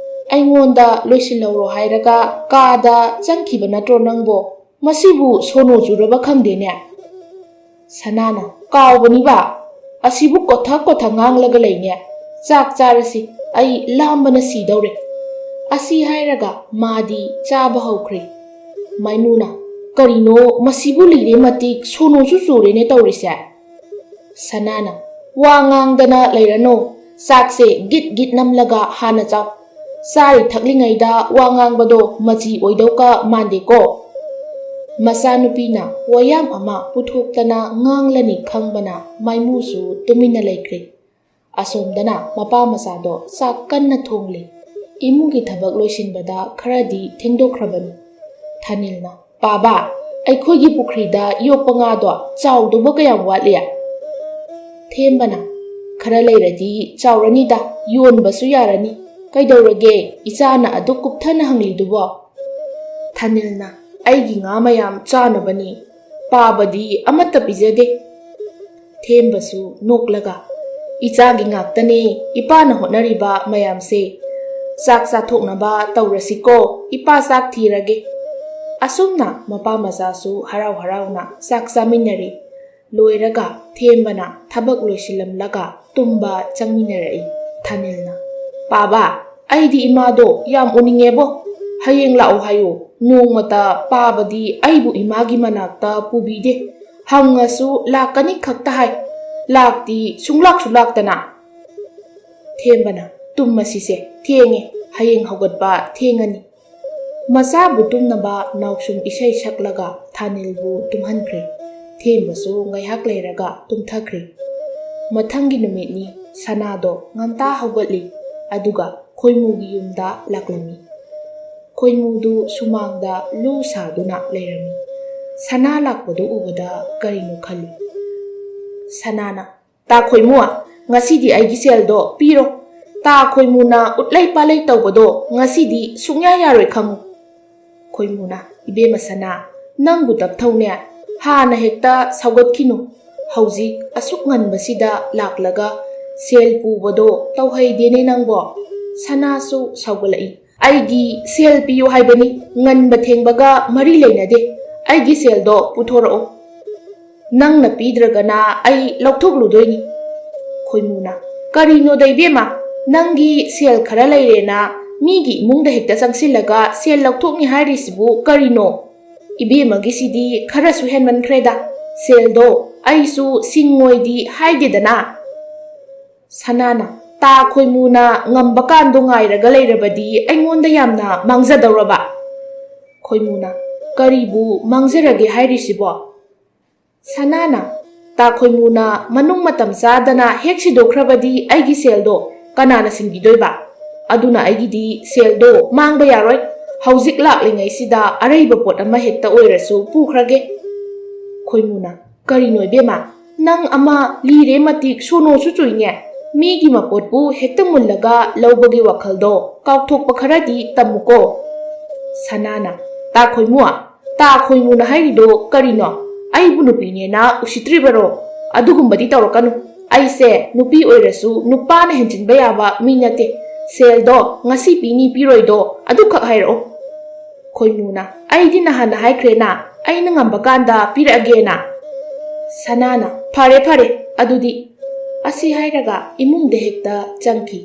ꯑꯩꯉꯣꯟꯗ ꯂꯣꯏꯁꯤꯜꯍꯧꯔꯣ ꯍꯥꯏꯔꯒ ꯀꯥꯗ ꯆꯪꯈꯤꯕ ꯅꯠꯇ꯭ꯔꯣ ꯅꯪꯕꯣ? ꯃꯁꯤꯕꯨ ꯁꯣꯅꯣ ꯆꯨꯔꯕ ꯈꯪꯗꯦꯅꯦ"꯫ ꯁꯅꯥꯅ, "ꯀꯥꯎꯕꯅꯤꯕ, ꯑꯁꯤꯕꯨ ꯀꯣꯊ ꯀꯣꯊ ꯉꯥꯡꯂꯒ ꯂꯩꯅꯦ꯫ ꯆꯥꯛ ꯆꯥꯔꯁꯤ, ꯑꯩ ꯂꯥꯝꯕꯅ ꯁꯤꯗꯧꯔꯦ"꯫ ꯑꯁꯤ ꯍꯥꯏꯔꯒ ꯃꯥꯗꯤ ꯆꯥꯕ ꯍꯧꯈ꯭ꯔꯦ꯫ ꯃꯥꯏꯃꯨꯅ, "ꯀꯔꯤꯅꯣ ꯃꯁꯤꯕꯨ ꯂꯤꯔꯦ ꯃꯇꯤꯛ ꯁꯣꯅꯣꯁꯨ ꯆꯨꯔꯦꯅꯦ ꯇꯧꯔꯤꯁꯦ"꯫ ꯁꯅꯥꯅ, "ꯋꯥ ꯉꯥꯡꯗꯅ ꯂꯩꯔꯅꯨ, ꯆꯥꯛꯁꯦ ꯒꯤꯠ ꯒꯤꯠ ꯅꯝꯂꯒ ꯍꯥꯟꯅ ꯆꯥꯎ꯫ ꯆꯥꯔꯤ ꯊꯛꯂꯤꯉꯩꯗ ꯋꯥ ꯉꯥꯡꯕꯗꯣ ꯃꯆꯤ ꯑꯣꯏꯗꯧꯀ ꯃꯥꯟꯗꯦꯀꯣ"꯫ ꯃꯆꯥꯅꯨꯄꯤꯅ ꯋꯥꯌꯥꯝ ꯑꯃ ꯄꯨꯊꯣꯛꯇꯅ ꯉꯥꯡꯂꯅꯤ ꯈꯪꯕꯅ ꯃꯥꯏꯃꯨꯁꯨ ꯇꯨꯃꯤꯟꯅ ꯂꯩꯈ꯭ꯔꯦ꯫ ꯑꯁꯣꯝꯗꯅ ꯃꯄꯥ ꯃꯆꯥꯗꯣ ꯆꯥꯛ ꯀꯟꯅ ꯊꯣꯡꯂꯤ꯫ ꯏꯃꯨꯡꯒꯤ ꯊꯕꯛ ꯂꯣꯏꯁꯤꯟꯕꯗ ꯈꯔꯗꯤ ꯊꯦꯡꯗꯣꯛꯈ꯭ꯔꯕꯅꯤ꯫ ꯊꯥꯅꯤꯜꯅ, "ꯄꯥꯕ, ꯑꯩꯈꯣꯏꯒꯤ ꯄꯨꯈ꯭ꯔꯤꯗ ꯌꯣꯛꯄ ꯉꯥꯗꯣ ꯆꯥꯎꯗꯧꯕ ꯀꯌꯥꯝ ꯋꯥꯠꯂꯤ?" ꯊꯦꯝꯕꯅ, "ꯈꯔ ꯂꯩꯔꯗꯤ ꯆꯥꯎꯔꯅꯤꯗ, ꯌꯣꯟꯕꯁꯨ ꯌꯥꯔꯅꯤ꯫ ꯀꯩꯗꯧꯔꯒꯦ ꯏꯆꯥꯅ ꯑꯗꯨꯛ ꯀꯨꯞꯊꯅ ꯍꯪꯂꯤꯗꯨꯕꯣ?" ꯊꯥꯅꯤꯜꯅ, "ꯑꯩꯒꯤ ꯉꯥ ꯃꯌꯥꯝ ꯆꯥꯅꯕꯅꯤ꯫ ꯄꯥꯕꯗꯤ ꯑꯃꯠꯇ ꯄꯤꯖꯗꯦ"꯫ ꯊꯦꯝꯕꯁꯨ ꯅꯣꯛꯂꯒ, "ꯏꯆꯥꯒꯤ ꯉꯥꯛꯇꯅꯦ ꯏꯄꯥꯅ ꯍꯣꯠꯅꯔꯤꯕ ꯃꯌꯥꯝꯁꯦ꯫ ꯆꯥꯛ ꯆꯥꯊꯣꯛꯅꯕ ꯇꯧꯔꯁꯤꯀꯣ, ꯏꯄꯥ ꯆꯥꯛ ꯊꯤꯔꯒꯦ"꯫ ꯑꯁꯨꯝꯅ ꯃꯄꯥ ꯃꯆꯥꯁꯨ ꯍꯔꯥꯎ ꯍꯔꯥꯎꯅ ꯆꯥꯛ ꯆꯥꯃꯤꯟꯅꯔꯤ꯫ ꯂꯣꯏꯔꯒ ꯊꯦꯝꯕꯅ ꯊꯕꯛ ꯂꯣꯏꯁꯤꯜꯂꯝꯂꯒ ꯇꯨꯝꯕ ꯆꯪꯃꯤꯟꯅꯔꯛꯏ꯫ ꯊꯥꯅꯤꯜꯅ, "ꯄꯥꯕ, ꯑꯩꯗꯤ ꯏꯃꯥꯗꯣ ꯌꯥꯝ ꯎꯅꯤꯡꯉꯦꯕꯣ꯫ ꯍꯌꯦꯡ ꯂꯥꯛꯑꯣ ꯍꯥꯏꯌꯣ꯫ ꯅꯣꯡꯃꯇ ꯄꯥꯕꯗꯤ ꯑꯩꯕꯨ ꯏꯃꯥꯒꯤ ꯃꯅꯥꯛꯇ ꯄꯨꯕꯤꯗꯦ꯫ ꯍꯪꯉꯁꯨ ꯂꯥꯛꯀꯅꯤ ꯈꯛꯇ ꯍꯥꯏ꯫ ꯂꯥꯛꯇꯤ ꯁꯨꯡꯂꯥꯛꯁꯨ ꯂꯥꯛꯇꯅ"꯫ ꯊꯦꯝꯕꯅ, "ꯇꯨꯝꯃꯁꯤꯁꯦ, ꯊꯦꯡꯉꯦ, ꯍꯌꯦꯡ ꯍꯧꯒꯠꯄ ꯊꯦꯡꯉꯅꯤ"꯫ ꯃꯆꯥꯕꯨ ꯇꯨꯝꯅꯕ ꯅꯥꯎꯁꯨꯝ ꯏꯁꯩ ꯁꯛꯂꯒ ꯊꯥꯅꯤꯜꯕꯨ ꯇꯨꯝꯍꯟꯈ꯭ꯔꯦ꯫ ꯊꯦꯝꯕꯁꯨ ꯉꯥꯏꯍꯥꯛ ꯂꯩꯔꯒ ꯇꯨꯝꯊꯈ꯭ꯔꯦ꯫ ꯃꯊꯪꯒꯤ ꯅꯨꯃꯤꯠꯅꯤ꯫ ꯁꯅꯥꯗꯣ ꯉꯟꯇꯥ ꯍꯧꯒꯠꯂꯤ, ꯑꯗꯨꯒ ꯈꯣꯏꯃꯨꯒꯤ ꯌꯨꯝꯗ ꯂꯥꯛꯂꯝꯃꯤ꯫ ꯈꯣꯏꯃꯨꯗꯨ ꯁꯨꯃꯥꯡꯗ ꯂꯨ ꯁꯥꯗꯨꯅ ꯂꯩꯔꯝꯃꯤ꯫ ꯁꯅꯥ ꯂꯥꯛꯄꯗꯨ ꯎꯕꯗ ꯀꯔꯤꯅꯣ ꯈꯜꯂꯤ꯫ ꯁꯅꯥꯅ, "ꯇꯥ ꯈꯣꯏꯃꯨ, ꯉꯁꯤꯗꯤ ꯑꯩꯒꯤ ꯁꯦꯜꯗꯣ ꯄꯤꯔꯣ꯫ ꯇꯥ ꯈꯣꯏꯃꯨꯅ ꯎꯠꯂꯩ ꯄꯥꯜꯂꯩ ꯇꯧꯕꯗꯣ ꯉꯁꯤꯗꯤ ꯁꯨꯡꯌꯥ ꯌꯥꯔꯣꯏ ꯈꯪꯉꯨ꯫" ꯈꯣꯏꯃꯨꯅ, "ꯏꯕꯦꯝꯃ ꯁꯅꯥ, ꯅꯪꯕꯨ ꯇꯞꯊꯧꯅꯦ, ꯍꯥꯟꯅ ꯍꯦꯛꯇ ꯁꯥꯎꯒꯠꯈꯤꯅꯨ꯫ ꯍꯧꯖꯤꯛ ꯑꯁꯨꯛ ꯉꯟꯕꯁꯤꯗ ꯂꯥꯛꯂꯒ ꯁꯦꯜ ꯄꯨꯕꯗꯣ ꯇꯧꯍꯩꯗꯦꯅꯦ ꯅꯪꯕꯣ꯫" ꯁꯅꯥꯁꯨ ꯁꯥꯎꯒꯠꯂꯛꯏ꯫ "ꯑꯩꯒꯤ ꯁꯦꯜ ꯄꯤꯌꯨ ꯍꯥꯏꯕꯅꯤ, ꯉꯟꯕ ꯊꯦꯡꯕꯒ ꯃꯔꯤ ꯂꯩꯅꯗꯦ꯫ ꯑꯩꯒꯤ ꯁꯦꯜꯗꯣ ꯄꯨꯊꯣꯔꯛꯑꯣ꯫ ꯅꯪꯅ ꯄꯤꯗ꯭ꯔꯒꯅ ꯑꯩ ꯂꯧꯊꯣꯛꯂꯨꯗꯣꯏꯅꯤ꯫" ꯈꯣꯏꯃꯨꯅ, "ꯀꯔꯤꯅꯣꯗ ꯏꯕꯦꯝꯃ, ꯅꯪꯒꯤ ꯁꯦꯜ ꯈꯔ ꯂꯩꯔꯦꯅ ꯃꯤꯒꯤ ꯏꯃꯨꯡꯗ ꯍꯦꯛꯇ ꯆꯪꯁꯤꯜꯂꯒ ꯁꯦꯜ ꯂꯧꯊꯣꯛꯅꯤ ꯍꯥꯏꯔꯤꯁꯤꯕꯨ ꯀꯔꯤꯅꯣ? ꯏꯕꯦꯝꯃꯒꯤꯁꯤꯗꯤ ꯈꯔꯁꯨ ꯍꯦꯟꯃꯟꯈ꯭ꯔꯦꯗ꯫ ꯁꯦꯜꯗꯣ ꯑꯩꯁꯨ ꯁꯤꯡꯉꯣꯏꯗꯤ ꯍꯥꯏꯗꯦꯗꯅ꯫" ꯁꯅꯥꯅ, "ꯇꯥ ꯈꯣꯏꯃꯨꯅ ꯉꯝꯕ ꯀꯥꯟꯗꯣ ꯉꯥꯏꯔꯒ ꯂꯩꯔꯕꯗꯤ ꯑꯩꯉꯣꯟꯗ ꯌꯥꯝꯅ ꯃꯥꯡꯖꯗꯧꯔꯕ꯫" ꯈꯣꯏꯃꯨꯅ, "ꯀꯔꯤꯕꯨ ꯃꯥꯡꯖꯔꯒꯦ ꯍꯥꯏꯔꯤꯁꯤꯕꯣ?" ꯁꯅꯥꯅ, "ꯇꯥ ꯈꯣꯏꯃꯨꯅ ꯃꯅꯨꯡ ꯃꯇꯝ ꯆꯥꯗꯅ ꯍꯦꯛ ꯁꯤꯗꯣꯛꯈ꯭ꯔꯕꯗꯤ ꯑꯩꯒꯤ ꯁꯦꯜꯗꯣ ꯀꯅꯥꯅ ꯁꯤꯡꯕꯤꯗꯣꯏꯕ? ꯑꯗꯨꯅ ꯑꯩꯒꯤꯗꯤ ꯁꯦꯜꯗꯣ ꯃꯥꯡꯕ ꯌꯥꯔꯣꯏ꯫ ꯍꯧꯖꯤꯛ ꯂꯥꯛꯂꯤꯉꯩꯁꯤꯗ ꯑꯔꯩꯕ ꯄꯣꯠ ꯑꯃ ꯍꯦꯛꯇ ꯑꯣꯏꯔꯁꯨ ꯄꯨꯈ꯭ꯔꯒꯦ꯫" ꯈꯣꯏꯃꯨꯅ, "ꯀꯔꯤꯅꯣ ꯏꯕꯦꯝꯃ, ꯅꯪ ꯑꯃ ꯂꯤꯔꯦ ꯃꯇꯤꯛ ꯁꯣꯅꯣꯁꯨ ꯆꯨꯏꯅꯦ꯫ ꯃꯤꯒꯤ ꯃꯄꯣꯠꯄꯨ ꯍꯦꯛꯇ ꯃꯨꯜꯂꯒ ꯂꯧꯕꯒꯤ ꯋꯥꯈꯜꯗꯣ ꯀꯥꯎꯊꯣꯛꯄ ꯈꯔꯗꯤ ꯇꯝꯃꯨꯀꯣ꯫" ꯁꯅꯥꯅ, "ꯇꯥ ꯈꯣꯏꯃꯨ, ꯇꯥ ꯈꯣꯏꯃꯨꯅ ꯍꯥꯏꯔꯤꯗꯣ ꯀꯔꯤꯅꯣ? ꯑꯩꯕꯨ ꯅꯨꯄꯤꯅꯦꯅ ꯎꯁꯤꯠꯇ꯭ꯔꯤꯕꯔꯣ? ꯑꯗꯨꯒꯨꯝꯕꯗꯤ ꯇꯧꯔꯛꯀꯅꯨ꯫ ꯑꯩꯁꯦ ꯅꯨꯄꯤ ꯑꯣꯏꯔꯁꯨ ꯅꯨꯄꯥꯅ ꯍꯦꯟꯖꯤꯟꯕ ꯌꯥꯕ ꯃꯤ ꯅꯠꯇꯦ꯫ ꯁꯦꯜꯗꯣ ꯉꯁꯤ ꯄꯤꯅꯤ ꯄꯤꯔꯣꯏꯗꯣ ꯑꯗꯨꯈꯛ ꯍꯥꯏꯔꯛꯑꯣ꯫" ꯈꯣꯏꯃꯨꯅ, "ꯑꯩꯗꯤ ꯅꯍꯥꯟꯅ ꯍꯥꯏꯈ꯭ꯔꯦꯅ, ꯑꯩꯅ ꯉꯝꯕ ꯀꯥꯟꯗ ꯄꯤꯔꯛꯑꯒꯦꯅ꯫" ꯁꯅꯥꯅ, "ꯐꯔꯦ ꯐꯔꯦ ꯑꯗꯨꯗꯤ꯫" ꯑꯁꯤ ꯍꯥꯏꯔꯒ ꯏꯃꯨꯡꯗ ꯍꯦꯛꯇ ꯆꯪꯈꯤ꯫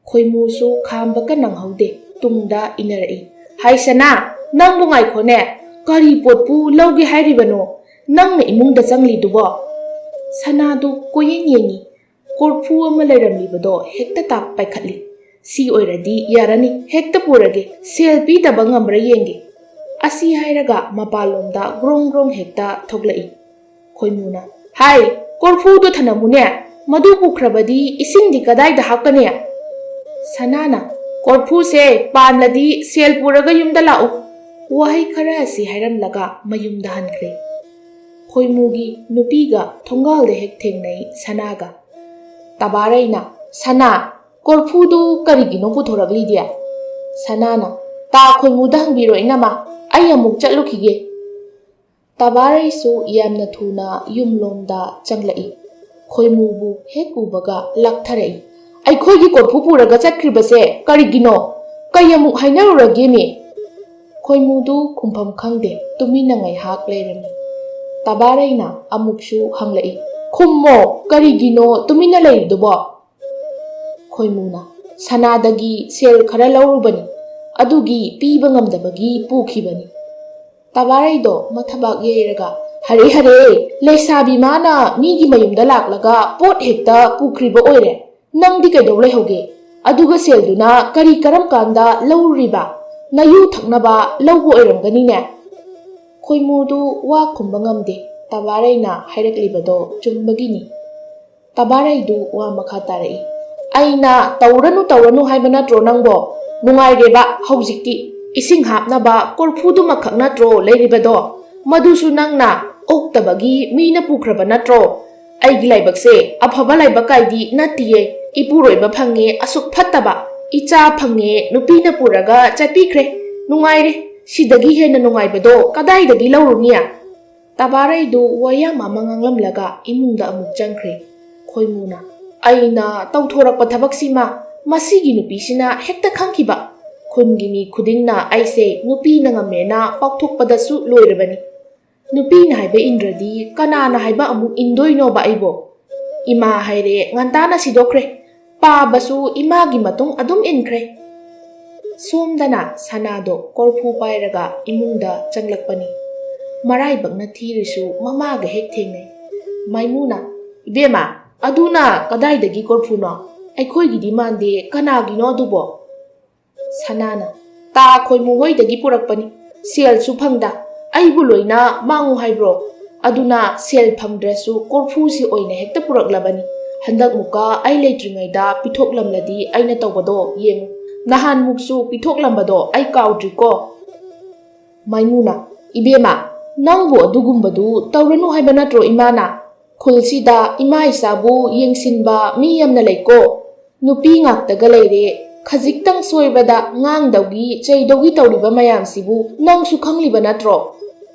ꯈꯣꯏꯃꯨꯁꯨ ꯈꯥꯝꯕꯒ ꯅꯪꯍꯧꯗꯦ, ꯇꯨꯡꯗ ꯏꯟꯅꯔꯛꯏ꯫ "ꯍꯥꯏ ꯁꯅꯥ, ꯅꯪꯕꯨ ꯉꯥꯏꯈꯣꯅꯦ, ꯀꯔꯤ ꯄꯣꯠꯄꯨ ꯂꯧꯒꯦ ꯍꯥꯏꯔꯤꯕꯅꯣ? ꯅꯪꯅ ꯏꯃꯨꯡꯗ ꯆꯪꯂꯤꯗꯨꯕꯣ?" ꯁꯅꯥꯗꯨ ꯀꯣꯏꯌꯦꯡ ꯌꯦꯡꯉꯤ꯫ ꯀꯣꯔꯐꯨ ꯑꯃ ꯂꯩꯔꯝꯂꯤꯕꯗꯣ ꯍꯦꯛꯇ ꯇꯥꯞ ꯄꯥꯏꯈꯠꯂꯤ꯫ "ꯁꯤ ꯑꯣꯏꯔꯗꯤ ꯌꯥꯔꯅꯤ, ꯍꯦꯛꯇ ꯄꯨꯔꯒꯦ, ꯁꯦꯜ ꯄꯤꯗꯕ ꯉꯝꯕ꯭ꯔꯥ ꯌꯦꯡꯒꯦ꯫" ꯑꯁꯤ ꯍꯥꯏꯔꯒ ꯃꯄꯥꯟꯂꯣꯝꯗ ꯒ꯭ꯔꯣꯡ ꯒ꯭ꯔꯣꯡ ꯍꯦꯛꯇ ꯊꯣꯛꯂꯛꯏ꯫ ꯈꯣꯏꯃꯨꯅ, "ꯍꯥꯏ, ꯀꯣꯔꯐꯨꯗꯣ ꯊꯅꯝꯃꯨꯅꯦ, ꯃꯗꯨ ꯄꯨꯈ꯭ꯔꯕꯗꯤ ꯏꯁꯤꯡꯗꯤ ꯀꯗꯥꯏꯗ ꯍꯥꯞꯀꯅꯤ?" ꯁꯅꯥꯅ, "ꯀꯣꯔꯐꯨꯁꯦ ꯄꯥꯟꯂꯗꯤ ꯁꯦꯜ ꯄꯨꯔꯒ ꯌꯨꯝꯗ ꯂꯥꯛꯎ꯫" ꯋꯥꯍꯩ ꯈꯔ ꯑꯁꯤ ꯍꯥꯏꯔꯝꯂꯒ ꯃꯌꯨꯝꯗ ꯍꯟꯈ꯭ꯔꯦ꯫ ꯈꯣꯏꯃꯨꯒꯤ ꯅꯨꯄꯤꯒ ꯊꯣꯡꯒꯥꯜꯗ ꯍꯦꯛ ꯊꯦꯡꯅꯩ ꯁꯅꯥꯒ꯫ ꯇꯕꯥꯔꯩꯅ, "ꯁꯅꯥ, ꯀꯣꯔꯐꯨꯗꯨ ꯀꯔꯤꯒꯤꯅꯣ ꯄꯨꯊꯣꯔꯛꯂꯤꯗꯤ?" ꯁꯅꯥꯅ, "ꯇꯥ ꯈꯣꯏꯃꯨꯗ ꯍꯪꯕꯤꯔꯣ ꯏꯅꯝꯃ, ꯑꯩ ꯑꯃꯨꯛ ꯆꯠꯂꯨꯈꯤꯒꯦ"꯫ ꯇꯕꯥꯔꯩꯁꯨ ꯌꯥꯝꯅ ꯊꯨꯅ ꯌꯨꯝꯂꯣꯝꯗ ꯆꯪꯂꯛꯏ꯫ ꯈꯣꯏꯃꯨꯕꯨ ꯍꯦꯛ ꯎꯕꯒ ꯂꯥꯛꯊꯔꯛꯏ꯫ "ꯑꯩꯈꯣꯏꯒꯤ ꯀꯣꯔꯐꯨ ꯄꯨꯔꯒ ꯆꯠꯈ꯭ꯔꯤꯕꯁꯦ ꯀꯔꯤꯒꯤꯅꯣ? ꯀꯩ ꯑꯃꯨꯛ ꯍꯥꯏꯅꯔꯨꯔꯒꯦꯃꯤ?" ꯈꯣꯏꯃꯨꯗꯨ ꯈꯨꯝꯐꯝ ꯈꯪꯗꯦ, ꯇꯨꯃꯤꯟꯅ ꯉꯥꯏꯍꯥꯛ ꯂꯩꯔꯝꯃꯤ꯫ ꯇꯕꯥꯔꯩꯅ ꯑꯃꯨꯛꯁꯨ ꯍꯪꯂꯛꯏ, "ꯈꯨꯝꯃꯣ, ꯀꯔꯤꯒꯤꯅꯣ ꯇꯨꯃꯤꯟꯅ ꯂꯩꯔꯤꯗꯨꯕꯣ?" ꯈꯣꯏꯃꯨꯅ, "ꯁꯅꯥꯗꯒꯤ ꯁꯦꯜ ꯈꯔ ꯂꯧꯔꯨꯕꯅꯤ, ꯑꯗꯨꯒꯤ ꯄꯤꯕ ꯉꯝꯗꯕꯒꯤ ꯄꯨꯈꯤꯕꯅꯤ"꯫ ꯇꯕꯥꯔꯩꯗꯣ ꯃꯊꯕꯥꯛ ꯌꯩꯔꯒ, "ꯍꯔꯦ ꯍꯔꯦ, ꯂꯩꯁꯥꯕꯤ ꯃꯥꯅ ꯃꯤꯒꯤ ꯃꯌꯨꯝꯗ ꯂꯥꯛꯂꯒ ꯄꯣꯠ ꯍꯦꯛꯇ ꯄꯨꯈ꯭ꯔꯤꯕ ꯑꯣꯏꯔꯦ꯫ ꯅꯪꯗꯤ ꯀꯩꯗꯧ ꯂꯩꯍꯧꯒꯦ? ꯑꯗꯨꯒ ꯁꯦꯜꯗꯨꯅ ꯀꯔꯤ ꯀꯔꯝ ꯀꯥꯟꯗ ꯂꯧꯔꯨꯔꯤꯕ? ꯅꯌꯨ ꯊꯛꯅꯕ ꯂꯧꯕ ꯑꯣꯏꯔꯝꯒꯅꯤꯅꯦ"꯫ ꯈꯣꯏꯃꯨꯗꯨ ꯋꯥ ꯈꯨꯝꯕ ꯉꯝꯗꯦ꯫ ꯇꯕꯥꯔꯩꯅ ꯍꯥꯏꯔꯛꯂꯤꯕꯗꯣ ꯆꯨꯝꯕꯒꯤꯅꯤ꯫ ꯇꯕꯥꯔꯩꯗꯨ ꯋꯥ ꯃꯈꯥ ꯇꯥꯔꯛꯏ꯫ "ꯑꯩꯅ ꯇꯧꯔꯅꯨ, ꯇꯧꯔꯅꯨ ꯍꯥꯏꯕ ꯅꯠꯇ꯭ꯔꯣ ꯅꯪꯕꯣ? ꯅꯨꯡꯉꯥꯏꯔꯦꯕ ꯍꯧꯖꯤꯛꯇꯤ꯫ ꯏꯁꯤꯡ ꯍꯥꯞꯅꯕ ꯀꯣꯔꯐꯨꯗꯨꯃꯈꯛ ꯅꯠꯇ꯭ꯔꯣ ꯂꯩꯔꯤꯕꯗꯣ? ꯃꯗꯨꯁꯨ ꯅꯪꯅ ꯑꯣꯛꯇꯕꯒꯤ ꯃꯤꯅ ꯄꯨꯈ꯭ꯔꯕ ꯅꯠꯇ꯭ꯔꯣ? ꯑꯩꯒꯤ ꯂꯥꯏꯕꯛꯁꯦ ꯑꯐꯕ ꯂꯥꯏꯕꯛ ꯀꯥꯏꯗꯤ ꯅꯠꯇꯤꯌꯦ꯫ ꯏꯄꯨꯔꯣꯏꯕ ꯐꯪꯉꯦ ꯑꯁꯨꯛ ꯐꯠꯇꯕ, ꯏꯆꯥ ꯐꯪꯉꯦ ꯅꯨꯄꯤꯅ ꯄꯨꯔꯒ ꯆꯠꯄꯤꯈ꯭ꯔꯦ꯫ ꯅꯨꯡꯉꯥꯏꯔꯦ, ꯁꯤꯗꯒꯤ ꯍꯦꯟꯅ ꯅꯨꯡꯉꯥꯏꯕꯗꯣ ꯀꯗꯥꯏꯗꯒꯤ ꯂꯧꯔꯨꯅꯤ?" ꯇꯕꯥꯔꯩꯗꯨ ꯋꯥꯌꯥꯝ ꯑꯃ ꯉꯥꯡꯂꯝꯂꯒ ꯏꯃꯨꯡꯗ ꯑꯃꯨꯛ ꯆꯪꯈ꯭ꯔꯦ꯫ ꯈꯣꯏꯃꯨꯅ, "ꯑꯩꯅ ꯇꯧꯊꯣꯔꯛꯄ ꯊꯕꯛꯁꯤꯃ ꯃꯁꯤꯒꯤ ꯅꯨꯄꯤꯁꯤꯅ ꯍꯦꯛꯇ ꯈꯪꯈꯤꯕ꯫ ꯈꯨꯟꯒꯤ ꯃꯤ ꯈꯨꯗꯤꯡꯅ ꯑꯩꯁꯦ ꯅꯨꯄꯤꯅ ꯉꯝꯃꯦꯅ ꯄꯥꯎꯊꯣꯛꯄꯗꯁꯨ ꯂꯣꯏꯔꯕꯅꯤ꯫ ꯅꯨꯄꯤꯅ ꯍꯥꯏꯕ ꯏꯟꯗ꯭ꯔꯗꯤ ꯀꯅꯥꯅ ꯍꯥꯏꯕ ꯑꯃꯨꯛ ꯏꯟꯗꯣꯏꯅꯣꯕ ꯑꯩꯕꯣ? ꯏꯃꯥ ꯍꯥꯏꯔꯦ ꯉꯟꯇꯥꯅ ꯁꯤꯗꯣꯛꯈ꯭ꯔꯦ꯫ ꯄꯥꯕꯁꯨ ꯏꯃꯥꯒꯤ ꯃꯇꯨꯡ ꯑꯗꯨꯝ ꯏꯟꯈ꯭ꯔꯦ"꯫ ꯁꯣꯝꯗꯅ ꯁꯅꯥꯗꯣ ꯀꯣꯔꯐꯨ ꯄꯥꯏꯔꯒ ꯏꯃꯨꯡꯗ ꯆꯪꯂꯛꯄꯅꯤ꯫ ꯃꯔꯥꯏꯕꯛꯅ ꯊꯤꯔꯤꯁꯨ ꯃꯃꯥꯒ ꯍꯦꯛ ꯊꯦꯡꯅꯩ꯫ ꯃꯥꯏꯃꯨꯅ, "ꯏꯕꯦꯝꯃ, ꯑꯗꯨꯅ ꯀꯗꯥꯏꯗꯒꯤ ꯀꯣꯔꯐꯨꯅꯣ? ꯑꯩꯈꯣꯏꯒꯤꯗꯤ ꯃꯥꯟꯗꯦ, ꯀꯅꯥꯒꯤꯅꯣ ꯑꯗꯨꯕꯣ?" ꯁꯅꯥꯅ, "ꯇꯥ ꯈꯣꯏꯃꯨ ꯍꯣꯏꯗꯒꯤ ꯄꯨꯔꯛꯄꯅꯤ꯫ ꯁꯦꯜꯁꯨ ꯐꯪꯗ, ꯑꯩꯕꯨ ꯂꯣꯏꯅ ꯃꯥꯡꯉꯨ ꯍꯥꯏꯕ꯭ꯔꯣ? ꯑꯗꯨꯅ ꯁꯦꯜ ꯐꯪꯗ꯭ꯔꯁꯨ ꯀꯣꯔꯐꯨꯁꯤ ꯑꯣꯏꯅ ꯍꯦꯛꯇ ꯄꯨꯔꯛꯂꯕꯅꯤ꯫ ꯍꯟꯗꯛꯃꯨꯛꯀ ꯑꯩ ꯂꯩꯇ꯭ꯔꯤꯉꯩꯗ ꯄꯤꯊꯣꯛꯂꯝꯂꯗꯤ ꯑꯩꯅ ꯇꯧꯕꯗꯣ ꯌꯦꯡꯉꯨ꯫ ꯅꯍꯥꯟꯃꯨꯛꯁꯨ ꯄꯤꯊꯣꯛꯂꯝꯕꯗꯣ ꯑꯩ ꯀꯥꯎꯗ꯭ꯔꯤꯀꯣ"꯫ ꯃꯥꯏꯃꯨꯅ, "ꯏꯕꯦꯝꯃ, ꯅꯪꯕꯨ ꯑꯗꯨꯒꯨꯝꯕꯗꯨ ꯇꯧꯔꯅꯨ ꯍꯥꯏꯕ ꯅꯠꯇ꯭ꯔꯣ ꯏꯃꯥꯅ? ꯈꯨꯜꯁꯤꯗ ꯏꯃꯥ ꯏꯆꯥꯕꯨ ꯌꯦꯡꯁꯤꯟꯕ ꯃꯤ ꯌꯥꯝꯅ ꯂꯩꯀꯣ꯫ ꯅꯨꯄꯤ ꯉꯥꯛꯇꯒ ꯂꯩꯔꯦ, ꯈꯖꯤꯛꯇꯪ ꯁꯣꯏꯕꯗ ꯉꯥꯡꯗꯧꯒꯤ ꯆꯩꯗꯧꯒꯤ ꯇꯧꯔꯤꯕ ꯃꯌꯥꯝꯁꯤꯕꯨ ꯅꯪꯁꯨ ꯈꯪꯂꯤꯕ ꯅꯠꯇ꯭ꯔꯣ?"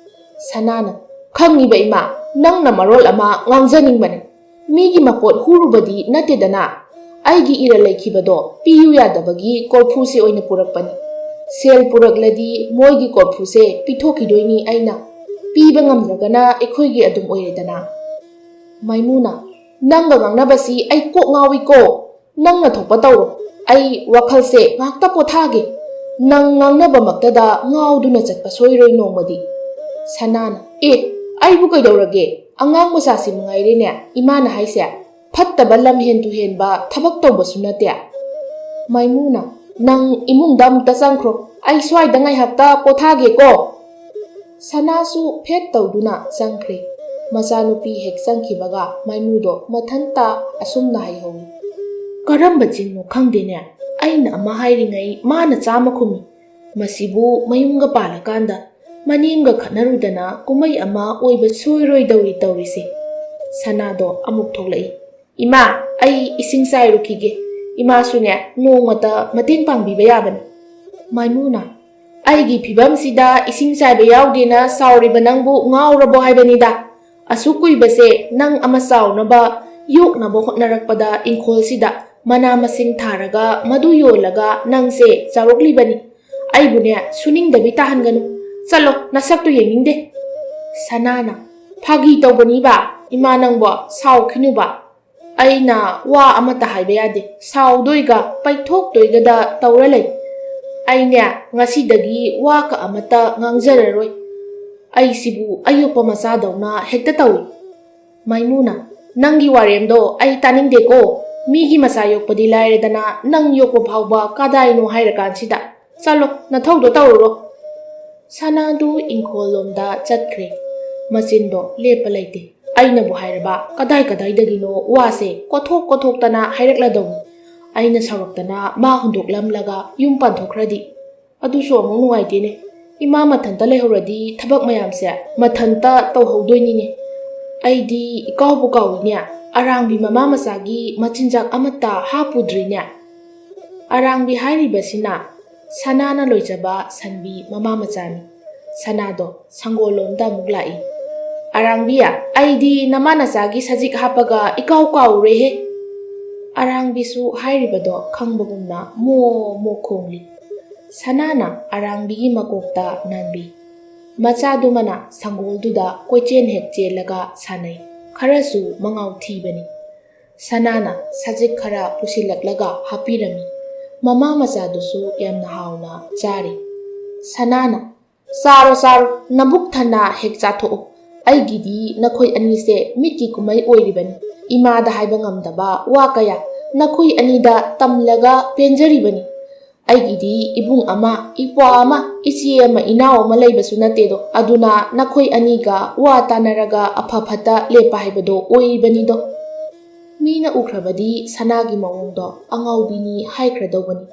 ꯁꯅꯥꯅ, "ꯈꯪꯉꯤꯕ ꯏꯃꯥ, ꯅꯪꯅ ꯃꯔꯣꯜ ꯑꯃ ꯉꯥꯡꯖꯅꯤꯡꯕꯅꯤ꯫ ꯃꯤꯒꯤ ꯃꯄꯣꯠ ꯍꯨꯔꯨꯕꯗꯤ ꯅꯠꯇꯦꯗꯅ꯫ ꯑꯩꯒꯤ ꯏꯔꯜ ꯂꯩꯈꯤꯕꯗꯣ ꯄꯤꯌꯨ ꯌꯥꯗꯕꯒꯤ ꯀꯣꯔꯐꯨꯁꯦ ꯑꯣꯏꯅ ꯄꯨꯔꯛꯄꯅꯤ꯫ ꯁꯦꯜ ꯄꯨꯔꯛꯂꯗꯤ ꯃꯣꯏꯒꯤ ꯀꯣꯔꯐꯨꯁꯦ ꯄꯤꯊꯣꯛꯈꯤꯗꯣꯏꯅꯤ ꯑꯩꯅ꯫ ꯄꯤꯕ ꯉꯝꯗ꯭ꯔꯒꯅ ꯑꯩꯈꯣꯏꯒꯤ ꯑꯗꯨꯝ ꯑꯣꯏꯔꯦꯗꯅ꯫" ꯃꯥꯏꯃꯨꯅ, "ꯅꯪꯒ ꯉꯥꯡꯅꯕꯁꯤ ꯑꯩ ꯀꯣꯛ ꯉꯥꯎꯏꯀꯣ꯫ ꯅꯪꯅ ꯊꯣꯛꯄ ꯇꯧꯔꯣ꯫ ꯑꯩ ꯋꯥꯈꯜꯁꯦ ꯉꯥꯛꯇ ꯄꯣꯊꯥꯒꯦ꯫ ꯅꯪ ꯉꯥꯡꯅꯕꯃꯛꯇꯗ ꯉꯥꯎꯗꯨꯅ ꯆꯠꯄ ꯁꯣꯏꯔꯣꯏ ꯅꯣꯡꯃꯗꯤ꯫" ꯁꯅꯥꯅ, "ꯑꯦ, ꯑꯩꯕꯨ ꯀꯩꯗꯧꯔꯒꯦ? ꯑꯉꯥꯡ ꯃꯆꯥꯁꯤ ꯃꯉꯥꯏꯔꯦꯅꯦ ꯏꯃꯥꯅ ꯍꯥꯏꯁꯦ꯫ ꯐꯠꯇꯕ ꯂꯝ ꯍꯦꯟ ꯇꯨꯍꯦꯟꯕ ꯊꯕꯛ ꯇꯧꯕꯁꯨ ꯅꯠꯇꯦ꯫" ꯃꯥꯏꯃꯨꯅ, "ꯅꯪ ꯏꯃꯨꯡꯗ ꯑꯃꯨꯛꯇ ꯆꯪꯈ꯭ꯔꯣ꯫ ꯑꯩ ꯁ꯭ꯋꯥꯏꯗ ꯉꯥꯏꯍꯥꯛꯇ ꯄꯣꯊꯥꯒꯦꯀꯣ꯫" ꯁꯅꯥꯁꯨ ꯐꯦꯠ ꯇꯧꯗꯨꯅ ꯆꯪꯈ꯭ꯔꯦ꯫ ꯃꯆꯥꯅꯨꯄꯤ ꯍꯦꯛ ꯆꯪꯈꯤꯕꯒ ꯃꯥꯏꯃꯨꯗꯣ ꯃꯊꯟꯇ ꯑꯁꯨꯝꯅ ꯍꯥꯏꯍꯧꯏ, "ꯀꯔꯝꯕ ꯆꯤꯟꯅꯣ ꯈꯪꯗꯦꯅꯦ, ꯑꯩꯅ ꯑꯃ ꯍꯥꯏꯔꯤꯉꯩ ꯃꯥꯅ ꯆꯥꯝꯃ ꯈꯨꯝꯃꯤ꯫ ꯃꯁꯤꯕꯨ ꯃꯌꯨꯝꯒ ꯄꯥꯜꯂꯀꯥꯟꯗ ꯃꯅꯦꯝꯒ ꯈꯠꯅꯔꯨꯗꯅ ꯀꯨꯝꯍꯩ ꯑꯃ ꯑꯣꯏꯕ ꯁꯣꯏꯔꯣꯏꯗꯧꯔꯤ ꯇꯧꯔꯤꯁꯦ꯫" ꯁꯅꯥꯗꯣ ꯑꯃꯨꯛ ꯊꯣꯛꯂꯛꯏ꯫ "ꯏꯃꯥ, ꯑꯩ ꯏꯁꯤꯡ ꯆꯥꯏꯔꯨꯈꯤꯒꯦ꯫ ꯏꯃꯥꯁꯨꯅꯦ ꯅꯣꯡꯃꯇ ꯃꯇꯦꯡ ꯄꯥꯡꯕꯤꯕ ꯌꯥꯕꯅꯤ꯫" ꯃꯥꯏꯃꯨꯅ, "ꯑꯩꯒꯤ ꯐꯤꯕꯝꯁꯤꯗ ꯏꯁꯤꯡ ꯆꯥꯏꯕ ꯌꯥꯎꯗꯦꯅ ꯁꯥꯎꯔꯤꯕ ꯅꯪꯕꯨ ꯉꯥꯎꯔꯕꯣ ꯍꯥꯏꯕꯅꯤꯗ꯫ ꯑꯁꯨꯛ ꯀꯨꯏꯕꯁꯦ ꯅꯪ ꯑꯃ ꯆꯥꯎꯅꯕ, ꯌꯣꯛꯅꯕ ꯍꯣꯠꯅꯔꯛꯄꯗ ꯏꯪꯈꯣꯜꯁꯤꯗ ꯃꯅꯥ ꯃꯁꯤꯡ ꯊꯥꯔꯒ ꯃꯗꯨ ꯌꯣꯜꯂꯒ ꯅꯪꯁꯦ ꯆꯥꯎꯔꯛꯂꯤꯕꯅꯤ꯫ ꯑꯩꯕꯨꯅꯦ ꯁꯨꯅꯤꯡꯗꯕꯤ ꯇꯥꯍꯟꯒꯅꯨ꯫ ꯆꯠꯂꯣ, ꯅꯁꯛꯇꯨ ꯌꯦꯡꯅꯤꯡꯗꯦ꯫" ꯁꯅꯥꯅ, "ꯐꯥꯒꯤ ꯇꯧꯕꯅꯤꯕ, ꯏꯃꯥ ꯅꯪꯕꯣ, ꯁꯥꯎꯈꯤꯅꯨꯕ꯫ ꯑꯩꯅ ꯋꯥ ꯑꯃꯠꯇ ꯍꯥꯏꯕ ꯌꯥꯗꯦ꯫ ꯁꯥꯎꯗꯣꯏꯒ ꯄꯩꯊꯣꯛꯇꯣꯏꯒꯗ ꯇꯧꯔ ꯂꯩ꯫ ꯑꯩꯅꯦ ꯉꯁꯤꯗꯒꯤ ꯋꯥ ꯀ ꯑꯃꯠꯇ ꯉꯥꯡꯖꯔꯔꯣꯏ꯫ ꯑꯩꯁꯤꯕꯨ ꯑꯌꯣꯛꯄ ꯃꯆꯥꯗꯧꯅ ꯍꯦꯛꯇ ꯇꯧꯏ꯫" ꯃꯥꯏꯃꯨꯅ, "ꯅꯪꯒꯤ ꯋꯥꯔꯦꯝꯗꯣ ꯑꯩ ꯇꯥꯅꯤꯡꯗꯦꯀꯣ꯫ ꯃꯤꯒꯤ ꯃꯆꯥ ꯌꯣꯛꯄꯗꯤ ꯂꯥꯏꯔꯗꯅ ꯅꯪ ꯌꯣꯛꯄ ꯐꯥꯎꯕ ꯀꯗꯥꯏꯅꯣ ꯍꯥꯏꯔꯀꯥꯟꯁꯤꯗ꯫ ꯆꯠꯂꯣ, ꯅꯊꯧꯗꯣ ꯇꯧꯔꯨꯔꯣ꯫" ꯁꯅꯥꯗꯨ ꯏꯪꯈꯣꯜ ꯂꯣꯝꯗ ꯆꯠꯈ꯭ꯔꯦ꯫ ꯃꯆꯤꯟꯗꯣ ꯂꯦꯞꯄ ꯂꯩꯇꯦ꯫ "ꯑꯩꯅꯕꯨ ꯍꯥꯏꯔꯕ ꯀꯗꯥꯏ ꯀꯗꯥꯏꯗꯒꯤꯅꯣ ꯋꯥꯁꯦ ꯀꯣꯊꯣꯛ ꯀꯣꯊꯣꯛꯇꯅ ꯍꯥꯏꯔꯛꯂꯗꯧꯅꯤ꯫ ꯑꯩꯅ ꯁꯥꯎꯔꯛꯇꯅ ꯃꯥ ꯍꯨꯟꯗꯣꯛꯂꯝꯂꯒ ꯌꯨꯝ ꯄꯥꯟꯊꯣꯛꯈ꯭ꯔꯗꯤ ꯑꯗꯨꯁꯨ ꯑꯃꯨꯛ ꯅꯨꯡꯉꯥꯏꯇꯦꯅꯦ꯫" ꯏꯃꯥ ꯃꯊꯟꯇ ꯂꯩꯍꯧꯔꯗꯤ ꯊꯕꯛ ꯃꯌꯥꯝꯁꯦ ꯃꯊꯟꯇ ꯇꯧꯍꯧꯗꯣꯏꯅꯤꯅꯦ꯫ ꯑꯩꯗꯤ ꯏꯀꯥꯎꯕꯨ ꯀꯥꯎꯏꯅꯦ, ꯑꯔꯥꯡꯕꯤ ꯃꯃꯥ ꯃꯆꯥꯒꯤ ꯃꯆꯤꯟꯖꯥꯛ ꯑꯃꯠꯇ ꯍꯥꯞꯄꯨꯗ꯭ꯔꯤꯅꯦ꯫ ꯑꯔꯥꯡꯕꯤ ꯍꯥꯏꯔꯤꯕꯁꯤꯅ ꯁꯅꯥꯅ ꯂꯣꯏꯖꯕ ꯁꯟꯕꯤ ꯃꯃꯥ ꯃꯆꯥꯅꯤ꯫ ꯁꯅꯥꯗꯣ ꯁꯪꯒꯣꯜꯂꯣꯝꯗ ꯑꯃꯨꯛ ꯂꯥꯛꯏ꯫ "ꯑꯔꯥꯡꯕꯤ, ꯑꯩꯗꯤ ꯅꯃꯥ ꯅꯆꯥꯒꯤ ꯁꯖꯤꯛ ꯍꯥꯞꯄꯒ ꯏꯀꯥꯎ ꯀꯥꯎꯔꯦꯍꯦ!" ꯑꯔꯥꯡꯕꯤꯁꯨ ꯍꯥꯏꯔꯤꯕꯗꯣ ꯈꯪꯕꯒꯨꯝꯅ ꯃꯣ ꯃꯣ ꯈꯣꯡꯂꯤ꯫ ꯁꯅꯥꯅ ꯑꯔꯥꯡꯕꯤꯒꯤ ꯃꯀꯣꯛꯇ ꯅꯥꯟꯕꯤ꯫ ꯃꯆꯥꯗꯨꯃꯅ ꯁꯪꯒꯣꯜꯗꯨꯗ ꯀꯣꯏꯆꯦꯟ ꯍꯦꯛ ꯆꯦꯜꯂꯒ ꯁꯥꯟꯅꯩ꯫ ꯈꯔꯁꯨ ꯃꯉꯥꯎ ꯊꯤꯕꯅꯤ꯫ ꯁꯅꯥꯅ ꯁꯖꯤꯛ ꯈꯔ ꯄꯨꯁꯤꯜꯂꯛꯂꯒ ꯍꯥꯞꯄꯤꯔꯝꯃꯤ꯫ ꯃꯃꯥ ꯃꯆꯥꯗꯨꯁꯨ ꯌꯥꯝꯅ ꯍꯥꯎꯅ ꯆꯥꯔꯤ꯫ ꯁꯅꯥꯅ, "ꯆꯥꯔꯣ, ꯆꯥꯔꯣ, ꯅꯕꯨꯛ ꯊꯟꯅ ꯍꯦꯛ ꯆꯥꯊꯣꯛꯎ꯫ ꯑꯩꯒꯤꯗꯤ ꯅꯈꯣꯏ ꯑꯅꯤꯁꯦ ꯃꯤꯠꯀꯤ ꯀꯨꯝꯍꯩ ꯑꯣꯏꯔꯤꯕꯅꯤ꯫ ꯏꯃꯥꯗ ꯍꯥꯏꯕ ꯉꯝꯗꯕ ꯋꯥ ꯀꯌꯥ ꯅꯈꯣꯏ ꯑꯅꯤꯗ ꯇꯝꯂꯒ ꯄꯦꯟꯖꯔꯤꯕꯅꯤ꯫ ꯑꯩꯒꯤꯗꯤ ꯏꯕꯨꯡ ꯑꯃ, ꯏꯄ꯭ꯋꯥ ꯑꯃ, ꯏꯆꯦ ꯑꯃ, ꯏꯅꯥꯎ ꯑꯃ ꯂꯩꯕꯁꯨ ꯅꯠꯇꯦꯗꯣ꯫ ꯑꯗꯨꯅ ꯅꯈꯣꯏ ꯑꯅꯤꯒ ꯋꯥ ꯇꯥꯅꯔꯒ ꯑꯐ ꯐꯠꯇ ꯂꯦꯞꯄ ꯍꯥꯏꯕꯗꯣ ꯑꯣꯏꯔꯤꯕꯅꯤꯗꯣ꯫" ꯃꯤꯅ ꯎꯈ꯭ꯔꯕꯗꯤ ꯁꯅꯥꯒꯤ ꯃꯑꯣꯡꯗꯣ ꯑꯉꯥꯎꯕꯤꯅꯤ ꯍꯥꯏꯈ꯭ꯔꯗꯧꯕꯅꯤ꯫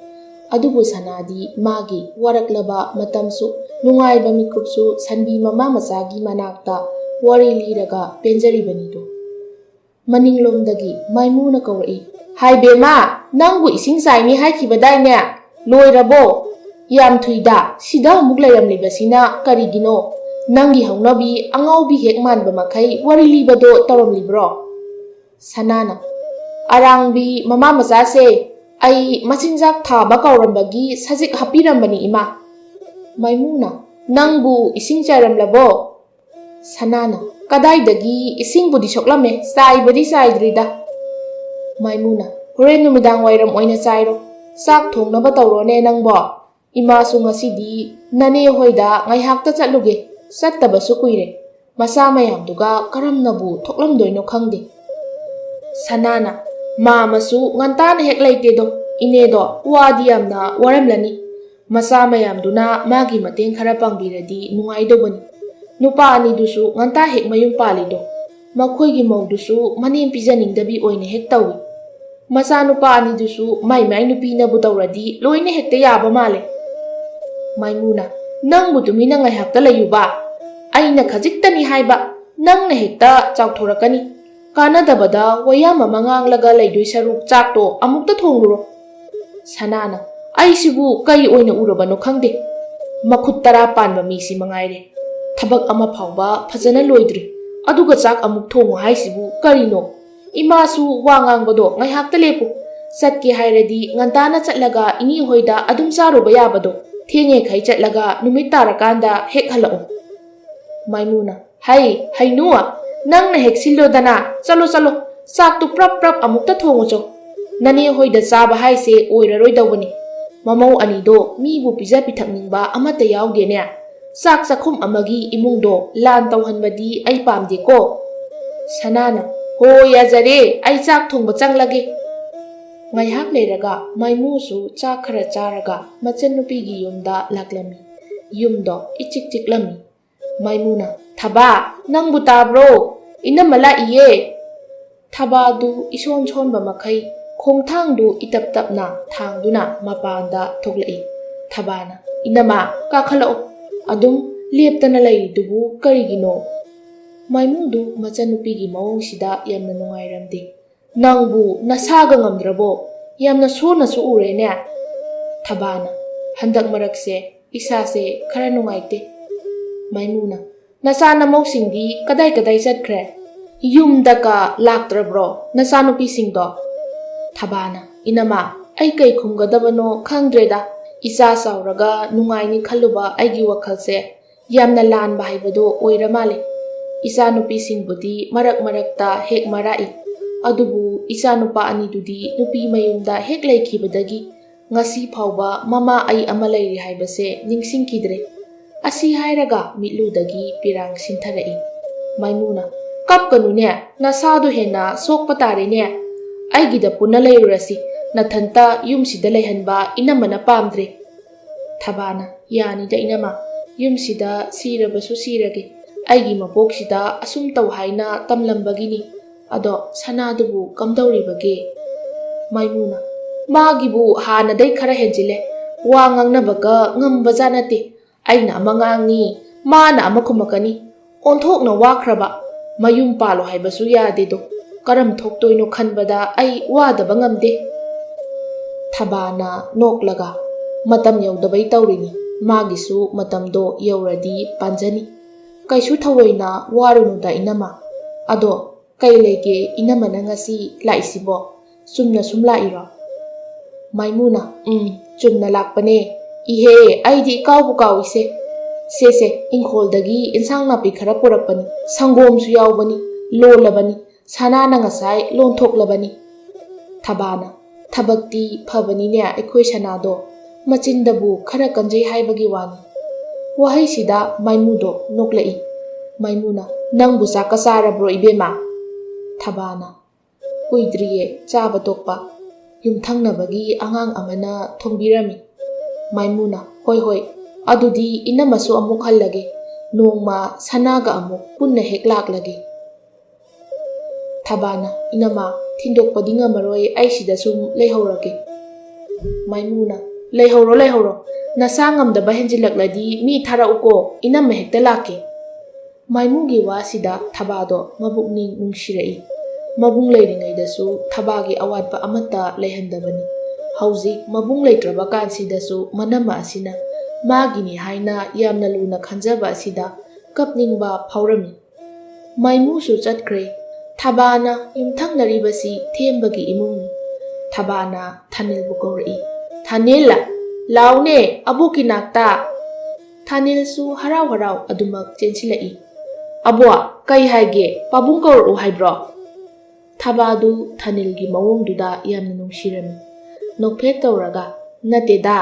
ꯑꯗꯨꯕꯨ ꯁꯅꯥꯗꯤ ꯃꯥꯒꯤ ꯋꯥꯔꯛꯂꯕ ꯃꯇꯝꯁꯨ, ꯅꯨꯡꯉꯥꯏꯕ ꯃꯤꯀꯨꯞꯁꯨ ꯁꯟꯕꯤ ꯃꯃꯥ ꯃꯆꯥꯒꯤ ꯃꯅꯥꯛꯇ ꯋꯥꯔꯤ ꯂꯤꯔꯒ ꯄꯦꯟꯖꯔꯤꯕꯅꯤꯗꯣ꯫ ꯃꯅꯤꯡꯂꯣꯝꯗꯒꯤ ꯃꯥꯏꯃꯨꯅ ꯀꯧꯔꯛꯏ, "ꯍꯥꯏ ꯕꯦꯝꯃ, ꯅꯪꯕꯨ ꯏꯁꯤꯡ ꯆꯥꯏꯅꯤ ꯍꯥꯏꯈꯤꯕꯗꯥꯏꯅꯦ? ꯂꯣꯏꯔꯕꯣ? ꯌꯥꯝ ꯊꯨꯏꯗ, ꯁꯤꯗ ꯑꯃꯨꯛ ꯂꯩꯔꯝꯂꯤꯕꯁꯤꯅ ꯀꯔꯤꯒꯤꯅꯣ? ꯅꯪꯒꯤ ꯍꯧꯅꯕꯤ ꯑꯉꯥꯎꯕꯤ ꯍꯦꯛ ꯃꯥꯟꯕ ꯃꯈꯩ ꯋꯥꯔꯤ ꯂꯤꯕꯗꯣ ꯇꯧꯔꯝꯂꯤꯕ꯭ꯔꯣ?" ꯁꯅꯥꯅ, "ꯑꯔꯥꯡꯕꯤ ꯃꯃꯥ ꯃꯆꯥꯁꯦ, ꯑꯩ ꯃꯆꯤꯟꯖꯥꯛ ꯊꯥꯕ ꯀꯥꯎꯔꯝꯕꯒꯤ ꯁꯖꯤꯛ ꯍꯥꯞꯄꯤꯔꯝꯕꯅꯤ, ꯏꯃꯥ꯫" ꯃꯥꯏꯃꯨꯅ, "ꯅꯪꯕꯨ ꯏꯁꯤꯡ ꯆꯥꯏꯔꯝꯂꯕꯣ?" ꯁꯅꯥꯅ, "ꯀꯗꯥꯏꯗꯒꯤ ꯏꯁꯤꯡꯕꯨꯗꯤ ꯁꯣꯛꯂꯝꯃꯦ, ꯆꯥꯏꯕꯗꯤ ꯆꯥꯏꯗ꯭ꯔꯤꯗ꯫" ꯃꯥꯏꯃꯨꯅ, "ꯍꯣꯔꯦꯟ ꯅꯨꯃꯤꯗꯥꯡ ꯋꯥꯏꯔꯝ ꯑꯣꯏꯅ ꯆꯥꯏꯔꯣ꯫ ꯆꯥꯛ ꯊꯣꯡꯅꯕ ꯇꯧꯔꯣꯅꯦ ꯅꯪꯕꯣ꯫ ꯏꯃꯥꯁꯨ ꯉꯁꯤꯗꯤ ꯅꯅꯦ ꯍꯣꯏꯗ ꯉꯥꯏꯍꯥꯛꯇ ꯆꯠꯂꯨꯒꯦ꯫ ꯆꯠꯇꯕꯁꯨ ꯀꯨꯏꯔꯦ꯫ ꯃꯆꯥ ꯃꯌꯥꯝꯗꯨꯒ ꯀꯔꯝꯅꯕꯨ ꯊꯣꯛꯂꯝꯗꯣꯏꯅꯣ ꯈꯪꯗꯦ꯫" ꯁꯅꯥꯅ, "ꯃꯥꯃꯁꯨ ꯉꯟꯇꯥꯅ ꯍꯦꯛ ꯂꯩꯇꯦꯗꯣ꯫ ꯏꯅꯦꯗꯣ ꯋꯥꯗꯤ ꯌꯥꯝꯅ ꯋꯥꯔꯝꯂꯅꯤ꯫ ꯃꯆꯥ ꯃꯌꯥꯝꯗꯨꯅ ꯃꯥꯒꯤ ꯃꯇꯦꯡ ꯈꯔ ꯄꯥꯡꯕꯤꯔꯗꯤ ꯅꯨꯡꯉꯥꯏꯗꯧꯕꯅꯤ꯫ ꯅꯨꯄꯥ ꯑꯅꯤꯗꯨꯁꯨ ꯉꯟꯇꯥ ꯍꯦꯛ ꯃꯌꯨꯝ ꯄꯥꯜꯂꯤꯗꯣ꯫ ꯃꯈꯣꯏꯒꯤ ꯃꯧꯗꯨꯁꯨ ꯃꯅꯦꯝ ꯄꯤꯖꯅꯤꯡꯗꯕꯤ ꯑꯣꯏꯅ ꯍꯦꯛ ꯇꯧꯏ꯫ ꯃꯆꯥꯅꯨꯄꯥ ꯑꯅꯤꯗꯨꯁꯨ ꯃꯥꯏ ꯃꯥꯏ ꯅꯨꯄꯤꯅꯕꯨ ꯇꯧꯔꯗꯤ ꯂꯣꯏꯅ ꯍꯦꯛꯇ ꯌꯥꯕ ꯃꯥꯜꯂꯦ꯫" ꯃꯥꯏꯃꯨꯅ, "ꯅꯪꯕꯨ ꯇꯨꯃꯤꯟꯅ ꯉꯥꯏꯍꯥꯛꯇ ꯂꯩꯌꯨꯕ꯫ ꯑꯩꯅ ꯈꯖꯤꯛꯇꯅꯤ ꯍꯥꯏꯕ, ꯅꯪꯅ ꯍꯦꯛꯇ ꯆꯥꯎꯊꯣꯔꯛꯀꯅꯤ꯫ ꯀꯥꯟꯅꯗꯕꯗ ꯋꯥꯌꯥꯝ ꯑꯃ ꯉꯥꯡꯂꯒ ꯂꯩꯗꯣꯏ ꯁꯔꯨꯛ ꯆꯥꯛꯇꯣ ꯑꯃꯨꯛꯇ ꯊꯣꯡꯂꯨꯔꯣ꯫" ꯁꯅꯥꯅ, "ꯑꯩꯁꯤꯕꯨ ꯀꯔꯤ ꯑꯣꯏꯅ ꯎꯔꯕꯅꯣ ꯈꯪꯗꯦ꯫ ꯃꯈꯨꯠ ꯇꯔꯥ ꯄꯥꯟꯕ ꯃꯤꯁꯤ ꯃꯉꯥꯏꯔꯦ꯫ ꯊꯕꯛ ꯑꯃ ꯐꯥꯎꯕ ꯐꯖꯅ ꯂꯣꯏꯗ꯭ꯔꯤ, ꯑꯗꯨꯒ ꯆꯥꯛ ꯑꯃꯨꯛ ꯊꯣꯡꯉꯨ ꯍꯥꯏꯁꯤꯕꯨ ꯀꯔꯤꯅꯣ? ꯏꯃꯥꯁꯨ ꯋꯥ ꯉꯥꯡꯕꯗꯣ ꯉꯥꯏꯍꯥꯛꯇ ꯂꯦꯞꯄꯨ꯫ ꯆꯠꯀꯦ ꯍꯥꯏꯔꯗꯤ ꯉꯟꯇꯥꯅ ꯆꯠꯂꯒ ꯏꯅꯦ ꯍꯣꯏꯗ ꯑꯗꯨꯝ ꯆꯥꯔꯨꯕ ꯌꯥꯕꯗꯣ꯫ ꯊꯦꯡꯉꯦꯈꯩ ꯆꯠꯂꯒ ꯅꯨꯃꯤꯠ ꯇꯥꯔꯀꯥꯟꯗ ꯍꯦꯛ ꯍꯜꯂꯛꯎ꯫" ꯃꯥꯏꯃꯨꯅ, "ꯍꯩ, ꯍꯩꯅꯨ, ꯅꯪꯅ ꯍꯦꯛ ꯁꯤꯜꯂꯣꯗꯅ꯫ ꯆꯠꯂꯣ, ꯆꯠꯂꯣ, ꯆꯥꯛꯇꯨ ꯄ꯭ꯔꯞ ꯄ꯭ꯔꯞ ꯑꯃꯨꯛꯇ ꯊꯣꯡꯉꯨꯆꯣ꯫ ꯅꯅꯦ ꯍꯣꯏꯗ ꯆꯥꯕ ꯍꯥꯏꯁꯦ ꯑꯣꯏꯔꯔꯣꯏꯗꯧꯕꯅꯤ꯫ ꯃꯃꯧ ꯑꯅꯤꯗꯣ ꯃꯤꯕꯨ ꯄꯤꯖ ꯄꯤꯊꯛꯅꯤꯡꯕ ꯑꯃꯠꯇ ꯌꯥꯎꯗꯦꯅꯦ꯫ ꯆꯥꯛ ꯆꯥꯛꯈꯨꯝ ꯑꯃꯒꯤ ꯏꯃꯨꯡꯗꯣ ꯂꯥꯟ ꯇꯧꯍꯟꯕꯗꯤ ꯑꯩ ꯄꯥꯝꯗꯦꯀꯣ꯫" ꯁꯅꯥꯅ, "ꯍꯣ, ꯌꯥꯖꯔꯦ, ꯑꯩ ꯆꯥꯛ ꯊꯣꯡꯕ ꯆꯪꯂꯒꯦ꯫" ꯉꯥꯏꯍꯥꯛ ꯂꯩꯔꯒ ꯃꯥꯏꯃꯨꯁꯨ ꯆꯥꯛ ꯈꯔ ꯆꯥꯔꯒ ꯃꯆꯟꯅꯨꯄꯤꯒꯤ ꯌꯨꯝꯗ ꯂꯥꯛꯂꯝꯃꯤ꯫ ꯌꯨꯝꯗꯣ ꯏꯆꯤꯛ ꯆꯤꯛꯂꯝꯃꯤ꯫ ꯃꯥꯏꯃꯨꯅ, "ꯊꯕꯥ, ꯅꯪꯕꯨ ꯇꯥꯕ꯭ꯔꯣ? ꯏꯅꯝꯃ ꯂꯥꯛꯏꯌꯦ꯫" ꯊꯕꯥꯗꯨ ꯏꯁꯣꯟ ꯁꯣꯟꯕ ꯃꯈꯩ ꯈꯣꯡꯊꯥꯡꯗꯨ ꯏꯇꯞ ꯇꯞꯅ ꯊꯥꯡꯗꯨꯅ ꯃꯄꯥꯟꯗ ꯊꯣꯛꯂꯛꯏ꯫ ꯊꯕꯥꯅ, "ꯏꯅꯝꯃ, ꯀꯥꯈꯠꯂꯛꯑꯣ꯫ ꯑꯗꯨꯝ ꯂꯦꯞꯇꯅ ꯂꯩꯔꯤꯗꯨꯕꯨ ꯀꯔꯤꯒꯤꯅꯣ?" ꯃꯥꯏꯃꯨꯗꯨ ꯃꯆꯟꯅꯨꯄꯤꯒꯤ ꯃꯑꯣꯡꯁꯤꯗ ꯌꯥꯝꯅ ꯅꯨꯡꯉꯥꯏꯔꯝꯗꯦ꯫ "ꯅꯪꯕꯨ ꯅꯁꯥꯒ ꯉꯝꯗ꯭ꯔꯕꯣ? ꯌꯥꯝꯅ ꯁꯣꯟꯅꯁꯨ ꯎꯔꯦꯅꯦ꯫" ꯊꯕꯥꯅ, "ꯍꯟꯗꯛ ꯃꯔꯛꯁꯦ ꯏꯁꯥꯁꯦ ꯈꯔ ꯅꯨꯡꯉꯥꯏꯇꯦ꯫" ꯃꯥꯏꯃꯨꯅ, "ꯅꯆꯥ ꯅꯃꯧꯁꯤꯡꯗꯤ ꯀꯗꯥꯏ ꯀꯗꯥꯏ ꯆꯠꯈ꯭ꯔꯦ? ꯌꯨꯝꯗꯀ ꯂꯥꯛꯇ꯭ꯔꯕ꯭ꯔꯣ ꯅꯆꯥꯅꯨꯄꯤꯁꯤꯡꯗꯣ?" ꯊꯕꯥꯅ, "ꯏꯅꯝꯃ, ꯑꯩ ꯀꯩ ꯈꯨꯝꯒꯗꯕꯅꯣ ꯈꯪꯗ꯭ꯔꯦꯗ꯫ ꯏꯆꯥ ꯆꯥꯎꯔꯒ ꯅꯨꯡꯉꯥꯏꯅꯤ ꯈꯜꯂꯨꯕ ꯑꯩꯒꯤ ꯋꯥꯈꯜꯁꯦ ꯌꯥꯝꯅ ꯂꯥꯟꯕ ꯍꯥꯏꯕꯗꯣ ꯑꯣꯏꯔ ꯃꯥꯜꯂꯦ꯫ ꯏꯆꯥꯅꯨꯄꯤꯁꯤꯡꯕꯨꯗꯤ ꯃꯔꯛ ꯃꯔꯛꯇ ꯍꯦꯛ ꯃꯔꯛꯏ, ꯑꯗꯨꯕꯨ ꯏꯆꯥꯅꯨꯄꯥ ꯑꯅꯤꯗꯨꯗꯤ ꯅꯨꯄꯤ ꯃꯌꯨꯝꯗ ꯍꯦꯛ ꯂꯩꯈꯤꯕꯗꯒꯤ ꯉꯁꯤ ꯐꯥꯎꯕ ꯃꯃꯥ ꯑꯩ ꯑꯃ ꯂꯩꯔꯤ ꯍꯥꯏꯕꯁꯦ ꯅꯤꯡꯁꯤꯡꯈꯤꯗ꯭ꯔꯦ꯫" ꯑꯁꯤ ꯍꯥꯏꯔꯒ ꯃꯤꯠꯂꯨꯗꯒꯤ ꯄꯤꯔꯥꯡ ꯁꯤꯟꯊꯔꯛꯏ꯫ ꯃꯥꯏꯃꯨꯅ, "ꯀꯞꯀꯅꯨꯅꯦ, ꯅꯁꯥꯗꯣ ꯍꯦꯟꯅ ꯁꯣꯛꯄ ꯇꯥꯔꯦꯅꯦ꯫ ꯑꯩꯒꯤꯗ ꯄꯨꯟꯅ ꯂꯩꯔꯨꯔꯁꯤ, ꯅꯊꯟꯇ ꯌꯨꯝꯁꯤꯗ ꯂꯩꯍꯟꯕ ꯏꯅꯝꯃꯅ ꯄꯥꯝꯗ꯭ꯔꯦ꯫" ꯊꯕꯥꯅ, "ꯌꯥꯅꯤꯗ ꯏꯅꯝꯃ, ꯌꯨꯝꯁꯤꯗ ꯁꯤꯔꯕꯁꯨ ꯁꯤꯔꯒꯦ꯫ ꯑꯩꯒꯤ ꯃꯄꯣꯛꯁꯤꯗ ꯑꯁꯨꯝ ꯇꯧ ꯍꯥꯏꯅ ꯇꯝꯂꯝꯕꯒꯤꯅꯤ꯫ ꯑꯗꯣ ꯁꯅꯥꯗꯨꯕꯨ ꯀꯝꯗꯧꯔꯤꯕꯒꯦ?" ꯃꯥꯏꯃꯨꯅ, "ꯃꯥꯒꯤꯕꯨ ꯍꯥꯟꯅꯗꯩ ꯈꯔ ꯍꯦꯟꯖꯤꯜꯂꯦ꯫ ꯋꯥ ꯉꯥꯡꯅꯕꯒ ꯉꯝꯕꯖꯥꯠ ꯅꯠꯇꯦ꯫ ꯑꯩꯅ ꯑꯃ ꯉꯥꯡꯅꯤ, ꯃꯥꯅ ꯑꯃ ꯈꯨꯝꯃꯛꯀꯅꯤ꯫ ꯑꯣꯟꯊꯣꯛꯅ ꯋꯥꯈ꯭ꯔꯕ꯫ ꯃꯌꯨꯝ ꯄꯥꯜꯂꯣ ꯍꯥꯏꯕꯁꯨ ꯌꯥꯗꯦꯗꯣ꯫ ꯀꯔꯝ ꯊꯣꯛꯇꯣꯏꯅꯣ ꯈꯟꯕꯗ ꯑꯩ ꯋꯥꯗꯕ ꯉꯝꯗꯦ꯫ ꯊꯕꯥꯅ ꯅꯣꯛꯂꯒ, "ꯃꯇꯝ ꯌꯧꯗꯕꯩ ꯇꯧꯔꯤꯅꯤ꯫ ꯃꯥꯒꯤꯁꯨ ꯃꯇꯝꯗꯣ ꯌꯧꯔꯗꯤ ꯄꯥꯟꯖꯅꯤ꯫ ꯀꯩꯁꯨ ꯊꯑꯣꯏꯅ ꯋꯥꯔꯨꯅꯨꯗ ꯏꯅꯝꯃ꯫ ꯑꯗꯣ ꯀꯩ ꯂꯩꯒꯦ ꯏꯅꯝꯃꯅ ꯉꯁꯤ ꯂꯥꯛꯏꯁꯤꯕꯣ? ꯆꯨꯝꯅ ꯁꯨꯝ ꯂꯥꯛꯏꯔꯣ?" ꯃꯥꯏꯃꯨꯅ, "ꯎꯝ, ꯆꯨꯝꯅ ꯂꯥꯛꯄꯅꯦ꯫ ꯏꯍꯦ, ꯑꯩꯗꯤ ꯏꯀꯥꯎꯕꯨ ꯀꯥꯎꯏꯁꯦ꯫ ꯁꯦ, ꯁꯦ, ꯏꯪꯈꯣꯜꯗꯒꯤ ꯏꯟꯁꯥꯡ ꯅꯥꯄꯤ ꯈꯔ ꯄꯨꯔꯛꯄꯅꯤ꯫ ꯁꯪꯒꯣꯝꯁꯨ ꯌꯥꯎꯕꯅꯤ, ꯂꯣꯜꯂꯕꯅꯤ꯫ ꯁꯅꯥꯅ ꯉꯁꯥꯏ ꯂꯣꯟꯊꯣꯛꯂꯕꯅꯤ꯫" ꯊꯕꯥꯅ, "ꯊꯕꯛꯇꯤ ꯐꯕꯅꯤꯅꯦ ꯑꯩꯈꯣꯏ ꯁꯅꯥꯗꯣ꯫ ꯃꯆꯤꯟꯗꯕꯨ ꯈꯔ ꯀꯟꯖꯩ ꯍꯥꯏꯕꯒꯤ ꯋꯥꯅꯤ꯫" ꯋꯥꯍꯩꯁꯤꯗ ꯃꯥꯏꯃꯨꯗꯣ ꯅꯣꯛꯂꯛꯏ꯫ ꯃꯥꯏꯃꯨꯅ, "ꯅꯪꯕꯨ ꯆꯥꯛꯀ ꯆꯥꯔꯕ꯭ꯔꯣ ꯏꯕꯦꯝꯃ?" ꯊꯕꯥꯅ, "ꯀꯨꯏꯗ꯭ꯔꯤꯌꯦ ꯆꯥꯕ ꯇꯣꯛꯄ꯫ ꯌꯨꯝꯊꯪꯅꯕꯒꯤ ꯑꯉꯥꯡ ꯑꯃꯅ ꯊꯣꯡꯕꯤꯔꯝꯃꯤ꯫" ꯃꯥꯏꯃꯨꯅ, "ꯍꯣꯏ, ꯍꯣꯏ, ꯑꯗꯨꯗꯤ ꯏꯅꯝꯃꯁꯨ ꯑꯃꯨꯛ ꯍꯜꯂꯒꯦ꯫ ꯅꯣꯡꯃ ꯁꯅꯥꯒ ꯑꯃꯨꯛ ꯄꯨꯟꯅ ꯍꯦꯛ ꯂꯥꯛꯂꯒꯦ꯫" ꯊꯕꯥꯅ, "ꯏꯅꯝꯃ, ꯊꯤꯟꯗꯣꯛꯄꯗꯤ ꯉꯝꯃꯔꯣꯏ, ꯑꯩ ꯁꯤꯗ ꯁꯨꯝ ꯂꯩꯍꯧꯔꯒꯦ꯫" ꯃꯥꯏꯃꯨꯅ, "ꯂꯩꯍꯧꯔꯣ, ꯂꯩꯍꯧꯔꯣ꯫ ꯅꯁꯥ ꯉꯝꯗꯕ ꯍꯦꯟꯖꯤꯜꯂꯛꯂꯗꯤ ꯃꯤ ꯊꯥꯔꯛꯎꯀꯣ, ꯏꯅꯝꯃ ꯍꯦꯛꯇ ꯂꯥꯛꯀꯦ꯫" ꯃꯥꯏꯃꯨꯒꯤ ꯋꯥꯁꯤꯗ ꯊꯕꯥꯗꯣ ꯃꯕꯨꯛꯅꯤꯡ ꯅꯨꯡꯁꯤꯔꯛꯏ꯫ ꯃꯕꯨꯡ ꯂꯩꯔꯤꯉꯩꯗꯁꯨ ꯊꯕꯥꯒꯤ ꯑꯋꯥꯠꯄ ꯑꯃꯠꯇ ꯂꯩꯍꯟꯗꯕꯅꯤ꯫ ꯍꯧꯖꯤꯛ ꯃꯕꯨꯡ ꯂꯩꯇ꯭ꯔꯕ ꯀꯥꯟꯁꯤꯗꯁꯨ ꯃꯅꯝꯃ ꯑꯁꯤꯅ ꯃꯥꯒꯤꯅꯤ ꯍꯥꯏꯅ ꯌꯥꯝꯅ ꯂꯨꯅ ꯈꯟꯖꯕ ꯑꯁꯤꯗ ꯀꯞꯅꯤꯡꯕ ꯐꯥꯎꯔꯝꯃꯤ꯫ ꯃꯥꯏꯃꯨꯁꯨ ꯆꯠꯈ꯭ꯔꯦ꯫ ꯊꯕꯥꯅ ꯌꯨꯝꯊꯪꯅꯔꯤꯕꯁꯤ ꯊꯦꯝꯕꯒꯤ ꯏꯃꯨꯡꯅꯤ꯫ ꯊꯕꯥꯅ ꯊꯥꯅꯤꯜꯕꯨ ꯀꯧꯔꯛꯏ꯫ "ꯊꯥꯅꯤꯜ, ꯂꯥꯎꯅꯦ, ꯑꯕꯣꯛꯀꯤ ꯅꯥꯛꯇ!" ꯊꯥꯅꯤꯜꯁꯨ ꯍꯔꯥꯎ ꯍꯔꯥꯎ ꯑꯗꯨꯃꯛ ꯆꯦꯟꯁꯤꯜꯂꯛꯏ꯫ "ꯑꯕꯣꯛ, ꯀꯩ ꯍꯥꯏꯒꯦ? ꯄꯥꯕꯨꯡ ꯀꯧꯔꯛꯎ ꯍꯥꯏꯕ꯭ꯔꯣ?" ꯊꯕꯥꯗꯨ ꯊꯥꯅꯤꯜꯒꯤ ꯃꯑꯣꯡꯗꯨꯗ ꯌꯥꯝꯅ ꯅꯨꯡꯁꯤꯔꯝꯃꯤ꯫ ꯅꯣꯛꯐꯦꯠ ꯇꯧꯔꯒ, "ꯅꯠꯇꯦꯗ,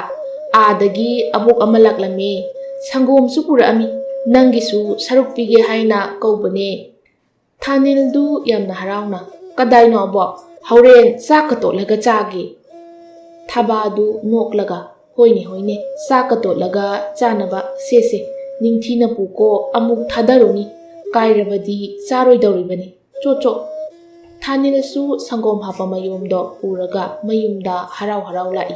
ꯑꯥꯗꯒꯤ ꯑꯕꯣꯛ ꯑꯃ ꯂꯥꯛꯂꯝꯃꯦ꯫ ꯁꯪꯒꯣꯝꯁꯨ ꯄꯨꯔꯛꯑꯝꯃꯤ꯫ ꯅꯪꯒꯤꯁꯨ ꯁꯔꯨꯛ ꯄꯤꯒꯦ ꯍꯥꯏꯅ ꯀꯧꯕꯅꯦ꯫" ꯊꯥꯅꯤꯜꯗꯨ ꯌꯥꯝꯅ ꯍꯔꯥꯎꯅ, "ꯀꯗꯥꯏꯅꯣ ꯑꯕꯣꯛ? ꯍꯣꯔꯦꯟ ꯆꯥꯛꯀ ꯇꯣꯠꯂꯒ ꯆꯥꯒꯦ꯫" ꯊꯕꯥꯗꯨ ꯅꯣꯛꯂꯒ, "ꯍꯣꯏꯅꯦ, ꯍꯣꯏꯅꯦ, ꯆꯥꯛꯀ ꯇꯣꯠꯂꯒ ꯆꯥꯅꯕ꯫ ꯁꯦ, ꯁꯦ, ꯅꯤꯡꯊꯤꯅ ꯄꯨꯀꯣ, ꯑꯃꯨꯛ ꯊꯥꯗꯔꯨꯅꯤ꯫ ꯀꯥꯏꯔꯕꯗꯤ ꯆꯥꯔꯣꯏꯗꯧꯔꯤꯕꯅꯤ꯫ ꯆꯣ, ꯆꯣ꯫" ꯊꯥꯅꯤꯜꯁꯨ ꯁꯪꯒꯣꯝ ꯍꯥꯞꯄ ꯃꯌꯣꯝꯗꯣ ꯄꯨꯔꯒ ꯃꯌꯨꯝꯗ ꯍꯔꯥꯎ ꯍꯔꯥꯎ ꯂꯥꯛꯏ꯫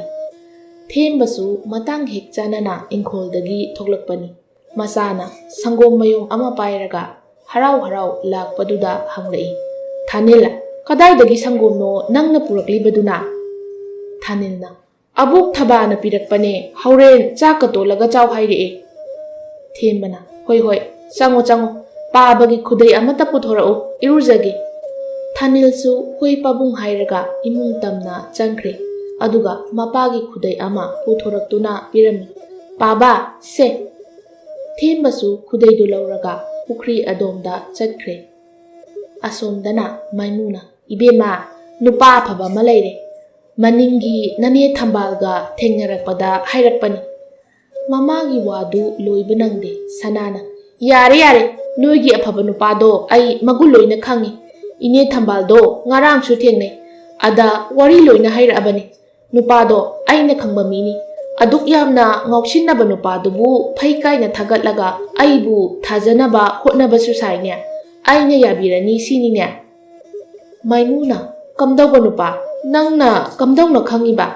ꯊꯦꯝꯕꯁꯨ ꯃꯇꯥꯡ ꯍꯦꯛ ꯆꯥꯅꯅ ꯏꯪꯈꯣꯜꯗꯒꯤ ꯊꯣꯛꯂꯛꯄꯅꯤ꯫ ꯃꯆꯥꯅ ꯁꯪꯒꯣꯝ ꯃꯌꯨꯝ ꯑꯃ ꯄꯥꯏꯔꯒ ꯍꯔꯥꯎ ꯍꯔꯥꯎ ꯂꯥꯛꯄꯗꯨꯗ ꯍꯪꯂꯛꯏ, "ꯊꯥꯅꯤꯜ, ꯀꯗꯥꯏꯗꯒꯤ ꯁꯪꯒꯣꯝꯅꯣ ꯅꯪꯅ ꯄꯨꯔꯛꯂꯤꯕꯗꯨꯅ?" ꯊꯥꯅꯤꯜꯅ, "ꯑꯕꯣꯛ ꯊꯕꯥꯅ ꯄꯤꯔꯛꯄꯅꯦ, ꯍꯣꯔꯦꯟ ꯆꯥꯛꯀ ꯇꯣꯠꯂꯒ ꯆꯥꯎ ꯍꯥꯏꯔꯛꯑꯦ"꯫ ꯊꯦꯝꯕꯅ, "ꯍꯣꯏ ꯍꯣꯏ, ꯆꯪꯉꯣ ꯆꯪꯉꯣ, ꯄꯥꯕꯒꯤ ꯈꯨꯗꯩ ꯑꯃꯠꯇ ꯄꯨꯊꯣꯔꯛꯎ, ꯏꯔꯨꯖꯒꯦ"꯫ ꯊꯥꯅꯤꯜꯁꯨ ꯍꯣꯏ ꯄꯥꯕꯨꯡ ꯍꯥꯏꯔꯒ ꯏꯃꯨꯡ ꯇꯝꯅ ꯆꯪꯈ꯭ꯔꯦ꯫ ꯑꯗꯨꯒ ꯃꯄꯥꯒꯤ ꯈꯨꯗꯩ ꯑꯃ ꯄꯨꯊꯣꯔꯛꯇꯨꯅ ꯄꯤꯔꯝꯃꯤ꯫ "ꯄꯥꯕ, ꯁꯦ"꯫ ꯊꯦꯝꯕꯁꯨ ꯈꯨꯗꯩꯗꯨ ꯂꯧꯔꯒ ꯄꯨꯈ꯭ꯔꯤ ꯑꯗꯣꯝꯗ ꯆꯠꯈ꯭ꯔꯦ꯫ ꯑꯁꯣꯝꯗꯅ ꯃꯥꯏꯃꯨꯅ, "ꯏꯕꯦꯝꯃ, ꯅꯨꯄꯥ ꯑꯐꯕ ꯑꯃ ꯂꯩꯔꯦ꯫ ꯃꯅꯤꯡꯒꯤ ꯅꯅꯦ ꯊꯝꯕꯥꯜꯒ ꯊꯦꯡꯅꯔꯛꯄꯗ ꯍꯥꯏꯔꯛꯄꯅꯤ"꯫ ꯃꯃꯥꯒꯤ ꯋꯥꯗꯨ ꯂꯣꯏꯕ ꯅꯪꯗꯦ꯫ ꯁꯅꯥꯅ, "ꯌꯥꯔꯦ ꯌꯥꯔꯦ, ꯅꯣꯏꯒꯤ ꯑꯐꯕ ꯅꯨꯄꯥꯗꯣ ꯑꯩ ꯃꯒꯨꯟ ꯂꯣꯏꯅ ꯈꯪꯉꯤ꯫ ꯏꯅꯦ ꯊꯝꯕꯥꯜꯗꯣ ꯉꯔꯥꯡꯁꯨ ꯊꯦꯡꯅꯩ꯫ ꯑꯗ ꯋꯥꯔꯤ ꯂꯣꯏꯅ ꯍꯥꯏꯔꯛꯑꯕꯅꯤ꯫ ꯅꯨꯄꯥꯗꯣ ꯑꯩꯅ ꯈꯪꯕ ꯃꯤꯅꯤ꯫ ꯑꯗꯨꯛ ꯌꯥꯝꯅ ꯉꯥꯎꯁꯤꯟꯅꯕ ꯅꯨꯄꯥꯗꯨꯕꯨ ꯐꯩ ꯀꯥꯏꯅ ꯊꯥꯒꯠꯂꯒ ꯑꯩꯕꯨ ꯊꯥꯖꯅꯕ ꯍꯣꯠꯅꯕꯁꯨ ꯁꯥꯏꯅꯦ꯫ ꯑꯩꯅ ꯌꯥꯕꯤꯔꯅꯤ ꯁꯤꯅꯤꯅꯦ"꯫ ꯃꯥꯏꯃꯨꯅ, "ꯀꯝꯗꯧꯕ ꯅꯨꯄꯥ? ꯅꯪꯅ ꯀꯝꯗꯧꯅ ꯈꯪꯉꯤꯕ?"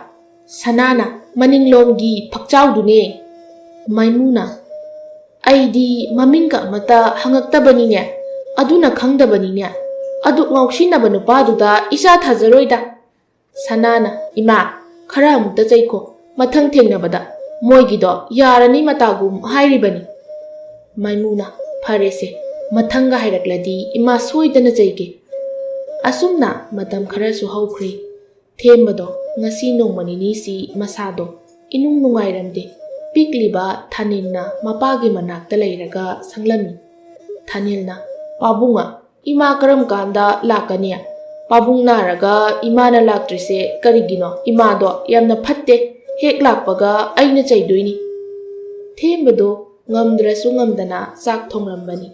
ꯁꯅꯥꯅ, "ꯃꯅꯤꯡꯂꯣꯝꯒꯤ ꯐꯛꯆꯥꯎꯗꯨꯅꯦ"꯫ ꯃꯥꯏꯃꯨꯅ, "ꯑꯩꯗꯤ ꯃꯃꯤꯡꯒ ꯑꯃꯠꯇ ꯍꯪꯉꯛꯇꯕꯅꯤꯅꯦ, ꯑꯗꯨꯅ ꯈꯪꯗꯕꯅꯤꯅꯦ꯫ ꯑꯗꯨꯛ ꯉꯥꯎꯁꯤꯟꯅꯕ ꯅꯨꯄꯥꯗꯨꯗ ꯏꯆꯥ ꯊꯥꯖꯔꯣꯏꯗ"꯫ ꯁꯅꯥꯅ, "ꯏꯃꯥ, ꯈꯔ ꯑꯃꯨꯛꯇ ꯆꯩꯈꯣ, ꯃꯊꯪ ꯊꯦꯡꯅꯕꯗ ꯃꯣꯏꯒꯤꯗꯣ ꯌꯥꯔꯅꯤ ꯃꯇꯥꯒꯨꯝ ꯍꯥꯏꯔꯤꯕꯅꯤ"꯫ ꯃꯥꯏꯃꯨꯅ, "ꯐꯔꯦꯁꯦ, ꯃꯊꯪꯒ ꯍꯥꯏꯔꯛꯂꯗꯤ ꯏꯃꯥ ꯁꯣꯏꯗꯅ ꯆꯩꯒꯦ"꯫ ꯑꯁꯨꯝꯅ ꯃꯇꯝ ꯈꯔꯁꯨ ꯍꯧꯈ꯭ꯔꯦ꯫ ꯊꯦꯝꯕꯗꯣ ꯉꯁꯤ ꯅꯣꯡꯃ ꯅꯤꯅꯤꯁꯤ ꯃꯁꯥꯗꯣ ꯏꯅꯨꯡ ꯅꯨꯡꯉꯥꯏꯔꯝꯗꯦ꯫ ꯄꯤꯛꯂꯤꯕ ꯊꯥꯅꯤꯜꯅ ꯃꯄꯥꯒꯤ ꯃꯅꯥꯛꯇ ꯂꯩꯔꯒ ꯁꯪꯂꯝꯃꯤ꯫ ꯊꯥꯅꯤꯜꯅ, "ꯄꯥꯕꯨꯡꯉ, ꯏꯃꯥ ꯀꯔꯝ ꯀꯥꯟꯗ ꯂꯥꯛꯀꯅꯤ? ꯄꯥꯕꯨꯡ ꯅꯥꯔꯒ ꯏꯃꯥꯅ ꯂꯥꯛꯇ꯭ꯔꯤꯁꯦ ꯀꯔꯤꯒꯤꯅꯣ? ꯏꯃꯥꯗꯣ ꯌꯥꯝꯅ ꯐꯠꯇꯦ, ꯍꯦꯛ ꯂꯥꯛꯄꯒ ꯑꯩꯅ ꯆꯩꯗꯣꯏꯅꯤ"꯫ ꯊꯦꯝꯕꯗꯣ ꯉꯝꯗ꯭ꯔꯁꯨ ꯉꯝꯗꯅ ꯆꯥꯛ ꯊꯣꯡꯂꯝꯕꯅꯤ꯫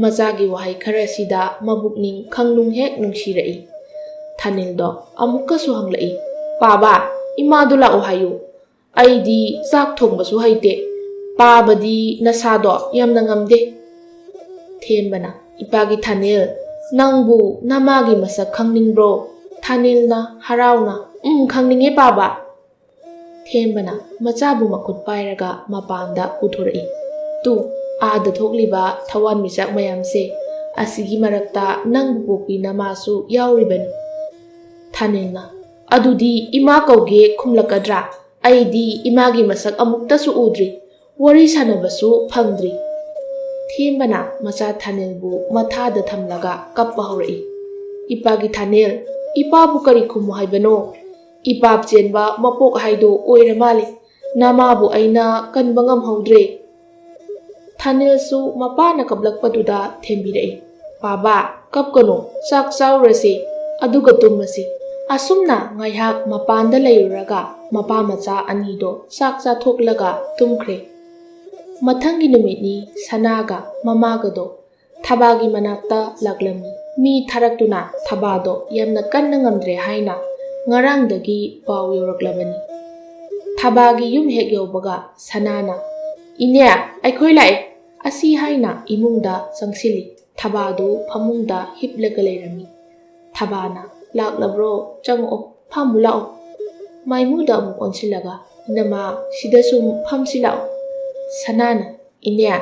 ꯃꯆꯥꯒꯤ ꯋꯥꯍꯩ ꯈꯔꯁꯤꯗ ꯃꯕꯨꯛꯅꯤꯡ ꯈꯪꯅꯨꯡ ꯍꯦꯛ ꯅꯨꯡꯁꯤꯔꯛꯏ꯫ ꯊꯥꯅꯤꯜꯗꯣ ꯑꯃꯨꯛꯀꯁꯨ ꯍꯪꯂꯛꯏ, "ꯄꯥꯕ, ꯏꯃꯥꯗꯨ ꯂꯥꯛꯑꯣ ꯍꯥꯏꯌꯨ꯫ ꯑꯩꯗꯤ ꯆꯥꯛ ꯊꯣꯡꯕꯁꯨ ꯍꯩꯇꯦ꯫ ꯄꯥꯕꯗꯤ ꯅꯁꯥꯗꯣ ꯌꯥꯝꯅ ꯉꯝꯗꯦ"꯫ ꯊꯦꯝꯕꯅ, "ꯏꯄꯥꯒꯤ ꯊꯥꯅꯤꯜ, ꯅꯪꯕꯨ ꯅꯃꯥꯒꯤ ꯃꯁꯛ ꯈꯪꯅꯤꯡꯕ꯭ꯔꯣ?" ꯊꯥꯅꯤꯜꯅ ꯍꯔꯥꯎꯅ, "ꯎꯝ, ꯈꯪꯅꯤꯡꯉꯦ ꯄꯥꯕ"꯫ ꯊꯦꯝꯕꯅ ꯃꯆꯥꯕꯨ ꯃꯈꯨꯠ ꯄꯥꯏꯔꯒ ꯃꯄꯥꯟꯗ ꯄꯨꯊꯣꯔꯛꯏ꯫ "ꯇꯨ, ꯑꯥꯗ ꯊꯣꯛꯂꯤꯕ ꯊꯋꯥꯟꯃꯤꯆꯥꯛ ꯃꯌꯥꯝꯁꯦ, ꯑꯁꯤꯒꯤ ꯃꯔꯛꯇ ꯅꯪꯕꯨ ꯄꯣꯛꯄꯤ ꯅꯃꯥꯁꯨ ꯌꯥꯎꯔꯤꯕꯅꯤ꯫" ꯊꯥꯅꯤꯜꯅ, "ꯑꯗꯨꯗꯤ ꯏꯃꯥ ꯀꯧꯒꯦ ꯈꯨꯝꯂꯛꯀꯗ꯭ꯔꯥ? ꯑꯩꯗꯤ ꯏꯃꯥꯒꯤ ꯃꯁꯛ ꯑꯃꯨꯛꯇꯁꯨ ꯎꯗ꯭ꯔꯤ, ꯋꯥꯔꯤ ꯁꯥꯟꯅꯕꯁꯨ ꯐꯪꯗ꯭ꯔꯤ꯫" ꯊꯦꯝꯕꯅ ꯃꯆꯥ ꯊꯥꯅꯤꯜꯕꯨ ꯃꯊꯥꯗ ꯊꯝꯂꯒ ꯀꯞꯄ ꯍꯧꯔꯛꯏ꯫ "ꯏꯄꯥꯒꯤ ꯊꯥꯅꯤꯜ, ꯏꯄꯥꯕꯨ ꯀꯔꯤ ꯈꯨꯝꯃꯨ ꯍꯥꯏꯕꯅꯣ? ꯏꯄꯥꯞ ꯆꯦꯟꯕ ꯃꯄꯣꯛ ꯍꯥꯏꯗꯣ ꯑꯣꯏꯔ ꯃꯥꯜꯂꯦ꯫ ꯅꯃꯥꯕꯨ ꯑꯩꯅ ꯀꯟꯕ ꯉꯝꯍꯧꯗ꯭ꯔꯦ꯫" ꯊꯥꯅꯤꯜꯁꯨ ꯃꯄꯥꯅ ꯀꯞꯂꯛꯄꯗꯨꯗ ꯊꯦꯝꯕꯤꯔꯛꯏ꯫ "ꯄꯥꯕꯥ, ꯀꯞꯀꯅꯨ, ꯆꯥꯛ ꯆꯥꯎꯔꯁꯤ, ꯑꯗꯨꯒ ꯇꯨꯝꯃꯁꯤ꯫" ꯑꯁꯨꯝꯅ ꯉꯥꯏꯍꯥꯛ ꯃꯄꯥꯟꯗ ꯂꯩꯔꯨꯔꯒ ꯃꯄꯥ ꯃꯆꯥ ꯑꯅꯤꯗꯣ ꯆꯥꯛ ꯆꯥꯊꯣꯛꯂꯒ ꯇꯨꯝꯈ꯭ꯔꯦ꯫ ꯃꯊꯪꯒꯤ ꯅꯨꯃꯤꯠꯅꯤ ꯁꯅꯥꯒ ꯃꯃꯥꯒꯗꯣ ꯊꯕꯥꯒꯤ ꯃꯅꯥꯛꯇ ꯂꯥꯛꯂꯝꯃꯤ꯫ ꯃꯤ ꯊꯥꯔꯛꯇꯨꯅ ꯊꯕꯥꯗꯣ ꯌꯥꯝꯅ ꯀꯟꯅ ꯉꯝꯗ꯭ꯔꯦ ꯍꯥꯏꯅ ꯉꯔꯥꯡꯗꯒꯤ ꯄꯥꯎ ꯌꯧꯔꯛꯂꯕꯅꯤ꯫ ꯊꯕꯥꯒꯤ ꯌꯨꯝ ꯍꯦꯛ ꯌꯧꯕꯒ ꯁꯅꯥꯅ, "ꯏꯅꯦ, ꯑꯩꯈꯣꯏ ꯂꯥꯛꯑꯦ!" ꯑꯁꯤ ꯍꯥꯏꯅ ꯏꯃꯨꯡꯗ ꯆꯪꯁꯤꯜꯂꯤ꯫ ꯊꯕꯥꯗꯨ ꯐꯃꯨꯡꯗ ꯍꯤꯞꯂꯒ ꯂꯩꯔꯝꯃꯤ꯫ ꯊꯕꯥꯅ, "ꯂꯥꯛꯂꯕ꯭ꯔꯣ? ꯆꯪꯉꯛꯑꯣ, ꯐꯝꯃꯨ ꯂꯥꯛꯑꯣ꯫" ꯃꯥꯏꯃꯨꯗ ꯑꯃꯨꯛ ꯑꯣꯟꯁꯤꯜꯂꯒ, "ꯏꯅꯝꯃ, ꯁꯤꯗ ꯁꯨꯝ ꯐꯝꯁꯤ ꯂꯥꯛꯑꯣ꯫" ꯁꯅꯥꯅ, "ꯏꯅꯦ,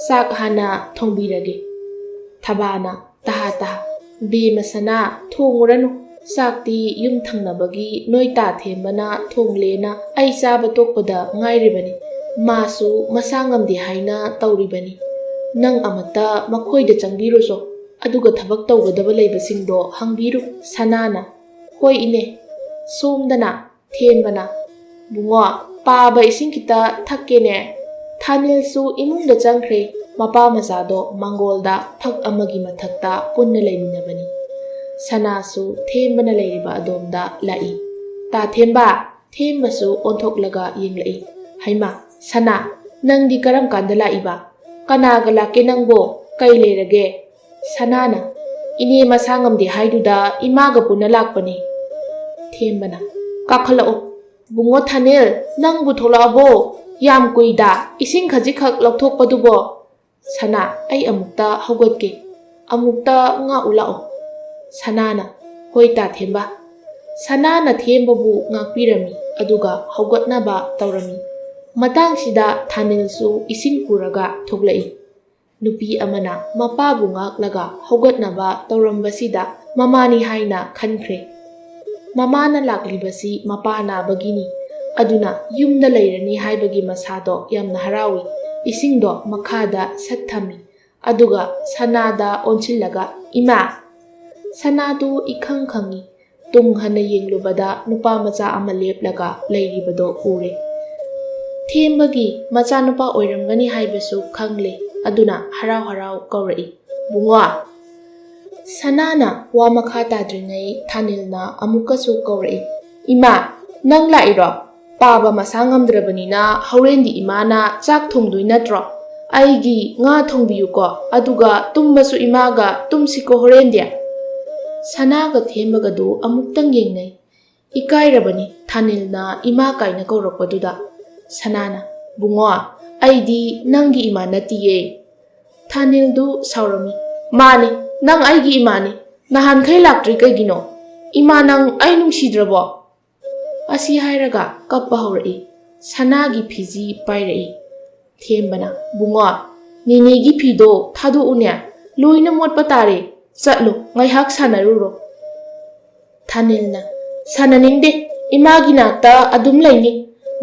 ꯆꯥꯛ ꯍꯥꯟꯅ ꯊꯣꯡꯕꯤꯔꯒꯦ꯫" ꯊꯕꯥꯅ, "ꯇꯍꯥ ꯇꯍꯥ, ꯕꯦꯝꯃ ꯁꯅꯥ, ꯊꯣꯡꯉꯨꯔꯅꯨ꯫ ꯆꯥꯛꯇꯤ ꯌꯨꯝ ꯊꯪꯅꯕꯒꯤ ꯅꯣꯏ ꯇꯥ ꯊꯦꯝꯕꯅ ꯊꯣꯡꯂꯦꯅ ꯑꯩ ꯆꯥꯕ ꯇꯣꯛꯄꯗ ꯉꯥꯏꯔꯤꯕꯅꯤ꯫ ꯃꯥꯁꯨ ꯃꯁꯥ ꯉꯝꯗꯦ ꯍꯥꯏꯅ ꯇꯧꯔꯤꯕꯅꯤ꯫ ꯅꯪ ꯑꯃꯠꯇ ꯃꯈꯣꯏꯗ ꯆꯪꯕꯤꯔꯨꯆꯣ, ꯑꯗꯨꯒ ꯊꯕꯛ ꯇꯧꯒꯗꯕ ꯂꯩꯕꯁꯤꯡꯗꯣ ꯍꯪꯕꯤꯔꯨ꯫" ꯁꯅꯥꯅ, "ꯍꯣꯏ ꯏꯅꯦ꯫" ꯁꯣꯝꯗꯅ ꯊꯦꯝꯕꯅ, "ꯕꯨꯡꯉꯣ, ꯄꯥꯕ ꯏꯁꯤꯡ ꯈꯤꯇ ꯊꯛꯀꯦꯅꯦ꯫" ꯊꯥꯅꯤꯜꯁꯨ ꯏꯃꯨꯡꯗ ꯆꯪꯈ꯭ꯔꯦ꯫ ꯃꯄꯥ ꯃꯆꯥꯗꯣ ꯃꯥꯡꯒꯣꯜꯗ ꯐꯛ ꯑꯃꯒꯤ ꯃꯊꯛꯇ ꯄꯨꯟꯅ ꯂꯩꯃꯤꯟꯅꯕꯅꯤ꯫ ꯁꯅꯥꯁꯨ ꯊꯦꯝꯕꯅ ꯂꯩꯔꯤꯕ ꯑꯗꯣꯝꯗ ꯂꯥꯛꯏ꯫ "ꯇꯥ ꯊꯦꯝꯕ!" ꯊꯦꯝꯕꯁꯨ ꯑꯣꯟꯊꯣꯛꯂꯒ ꯌꯦꯡꯂꯛꯏ꯫ "ꯍꯩꯃꯥ, ꯁꯅꯥ, ꯅꯪꯗꯤ ꯀꯔꯝ ꯀꯥꯟꯗ ꯂꯥꯛꯏꯕ? ꯀꯅꯥꯒ ꯂꯥꯛꯀꯦ ꯅꯪꯕꯣ? ꯀꯩ ꯂꯩꯔꯒꯦ?" ꯁꯅꯥꯅ, "ꯏꯅꯦ ꯃꯁꯥ ꯉꯝꯗꯦ ꯍꯥꯏꯗꯨꯗ ꯏꯃꯥꯒ ꯄꯨꯟꯅ ꯂꯥꯛꯄꯅꯦ꯫" ꯊꯦꯝꯕꯅ, "ꯀꯥꯈꯠꯂꯛꯑꯣ꯫ ꯕꯨꯡꯉꯣ ꯊꯥꯅꯤꯜ, ꯅꯪꯕꯨ ꯊꯣꯛꯂꯛꯑꯕꯣ? ꯌꯥꯝ ꯀꯨꯏꯗ, ꯏꯁꯤꯡ ꯈꯖꯤꯛꯈꯛ ꯂꯧꯊꯣꯛꯄꯗꯨꯕꯣ?" ꯁꯅꯥ, "ꯑꯩ ꯑꯃꯨꯛꯇ ꯍꯧꯒꯠꯀꯦ꯫ ꯑꯃꯨꯛꯇ ꯉꯥꯛꯎ ꯂꯥꯛꯑꯣ꯫" ꯁꯅꯥꯅ, "ꯍꯣꯏ ꯇꯥ ꯊꯦꯝꯕ꯫" ꯁꯅꯥꯅ ꯊꯦꯝꯕꯕꯨ ꯉꯥꯛꯄꯤꯔꯝꯃꯤ, ꯑꯗꯨꯒ ꯍꯧꯒꯠꯅꯕ ꯇꯧꯔꯝꯃꯤ꯫ ꯃꯇꯥꯡꯁꯤꯗ ꯊꯥꯅꯤꯜꯁꯨ ꯏꯁꯤꯡ ꯄꯨꯔꯒ ꯊꯣꯛꯂꯛꯏ꯫ ꯅꯨꯄꯤ ꯑꯃꯅ ꯃꯄꯥꯕꯨ ꯉꯥꯛꯂꯒ ꯍꯧꯒꯠꯅꯕ ꯇꯧꯔꯝꯕꯁꯤꯗ ꯃꯃꯥꯅꯤ ꯍꯥꯏꯅ ꯈꯟꯈ꯭ꯔꯦ꯫ ꯃꯃꯥꯅ ꯂꯥꯛꯂꯤꯕꯁꯤ ꯃꯄꯥ ꯅꯥꯕꯒꯤꯅꯤ, ꯑꯗꯨꯅ ꯌꯨꯝꯗ ꯂꯩꯔꯅꯤ ꯍꯥꯏꯕꯒꯤ ꯃꯁꯥꯗꯣ ꯌꯥꯝꯅ ꯍꯔꯥꯎꯏ꯫ ꯏꯁꯤꯡꯗꯣ ꯃꯈꯥꯗ ꯁꯠ ꯊꯝꯃꯤ, ꯑꯗꯨꯒ ꯁꯅꯥꯗ ꯑꯣꯟꯁꯤꯜꯂꯒ, "ꯏꯃꯥ!" ꯁꯅꯥꯗꯨ ꯏꯈꯪ ꯈꯪꯏ꯫ ꯇꯨꯡ ꯍꯟꯅ ꯌꯦꯡꯂꯨꯕꯗ ꯅꯨꯄꯥ ꯃꯆꯥ ꯑꯃ ꯂꯦꯞꯂꯒ ꯂꯩꯔꯤꯕꯗꯣ ꯎꯔꯦ꯫ ꯊꯦꯝꯕꯒꯤ ꯃꯆꯥꯅꯨꯄꯥ ꯑꯣꯏꯔꯝꯒꯅꯤ ꯍꯥꯏꯕꯁꯨ ꯈꯪꯂꯦ, ꯑꯗꯨꯅ ꯍꯔꯥꯎ ꯍꯔꯥꯎ ꯀꯧꯔꯛꯏ, "ꯕꯨꯡꯉꯣ!" ꯁꯅꯥꯅ ꯋꯥ ꯃꯈꯥ ꯇꯥꯗ꯭ꯔꯤꯉꯩ ꯊꯥꯅꯤꯜꯅ ꯑꯃꯨꯛꯀꯁꯨ ꯀꯧꯔꯛꯏ, "ꯏꯃꯥ, ꯅꯪ ꯂꯥꯛꯏꯔꯣ? ꯄꯥꯕ ꯃꯁꯥ ꯉꯝꯗ꯭ꯔꯕꯅꯤꯅ ꯍꯣꯔꯦꯟꯗꯤ ꯏꯃꯥꯅ ꯆꯥꯛ ꯊꯣꯡꯗꯣꯏ ꯅꯠꯇ꯭ꯔꯣ? ꯑꯩꯒꯤ ꯉꯥ ꯊꯣꯡꯕꯤꯌꯨꯀꯣ, ꯑꯗꯨꯒ ꯇꯨꯝꯕꯁꯨ ꯏꯃꯥꯒ ꯇꯨꯝꯁꯤꯀꯣ ꯍꯣꯔꯦꯟꯗꯤ?" ꯁꯅꯥꯒ ꯊꯦꯝꯕꯒꯗꯨ ꯑꯃꯨꯛꯇꯪ ꯌꯦꯡꯅꯩ꯫ ꯏꯀꯥꯏꯔꯕꯅꯤ ꯊꯥꯅꯤꯜꯅ ꯏꯃꯥ ꯀꯥꯏꯅ ꯀꯧꯔꯛꯄꯗꯨꯗ꯫ ꯁꯅꯥꯅ, "ꯕꯨꯡꯉꯣ, ꯑꯩꯗꯤ ꯅꯪꯒꯤ ꯏꯃꯥ ꯅꯠꯇꯤꯌꯦ꯫" ꯊꯥꯅꯤꯜꯗꯨ ꯁꯥꯎꯔꯝꯃꯤ꯫ "ꯃꯥꯅꯤ, ꯅꯪ ꯑꯩꯒꯤ ꯏꯃꯥꯅꯤ꯫ ꯅꯍꯥꯟꯈꯩ ꯂꯥꯛꯇ꯭ꯔꯤ ꯀꯩꯒꯤꯅꯣ? ꯏꯃꯥ, ꯅꯪ ꯑꯩ ꯅꯨꯡꯁꯤꯗ꯭ꯔꯕꯣ?" ꯑꯁꯤ ꯍꯥꯏꯔꯒ ꯀꯞꯄ ꯍꯧꯔꯛꯏ꯫ ꯁꯅꯥꯒꯤ ꯐꯤꯖꯤ ꯄꯥꯏꯔꯛꯏ꯫ ꯊꯦꯝꯕꯅ, "ꯕꯨꯡꯉꯣ, ꯅꯦꯅꯦꯒꯤ ꯐꯤꯗꯣ ꯊꯥꯗꯣꯛꯎꯅꯦ, ꯂꯣꯏꯅ ꯃꯣꯠꯄ ꯇꯥꯔꯦ꯫ ꯆꯠꯂꯣ, ꯉꯥꯏꯍꯥꯛ ꯁꯥꯟꯅꯔꯨꯔꯣ꯫" ꯊꯥꯅꯤꯜꯅ, "ꯁꯥꯟꯅꯅꯤꯡꯗꯦ, ꯏꯃꯥꯒꯤ ꯅꯥꯛꯇ ꯑꯗꯨꯝ ꯂꯩꯅꯤ꯫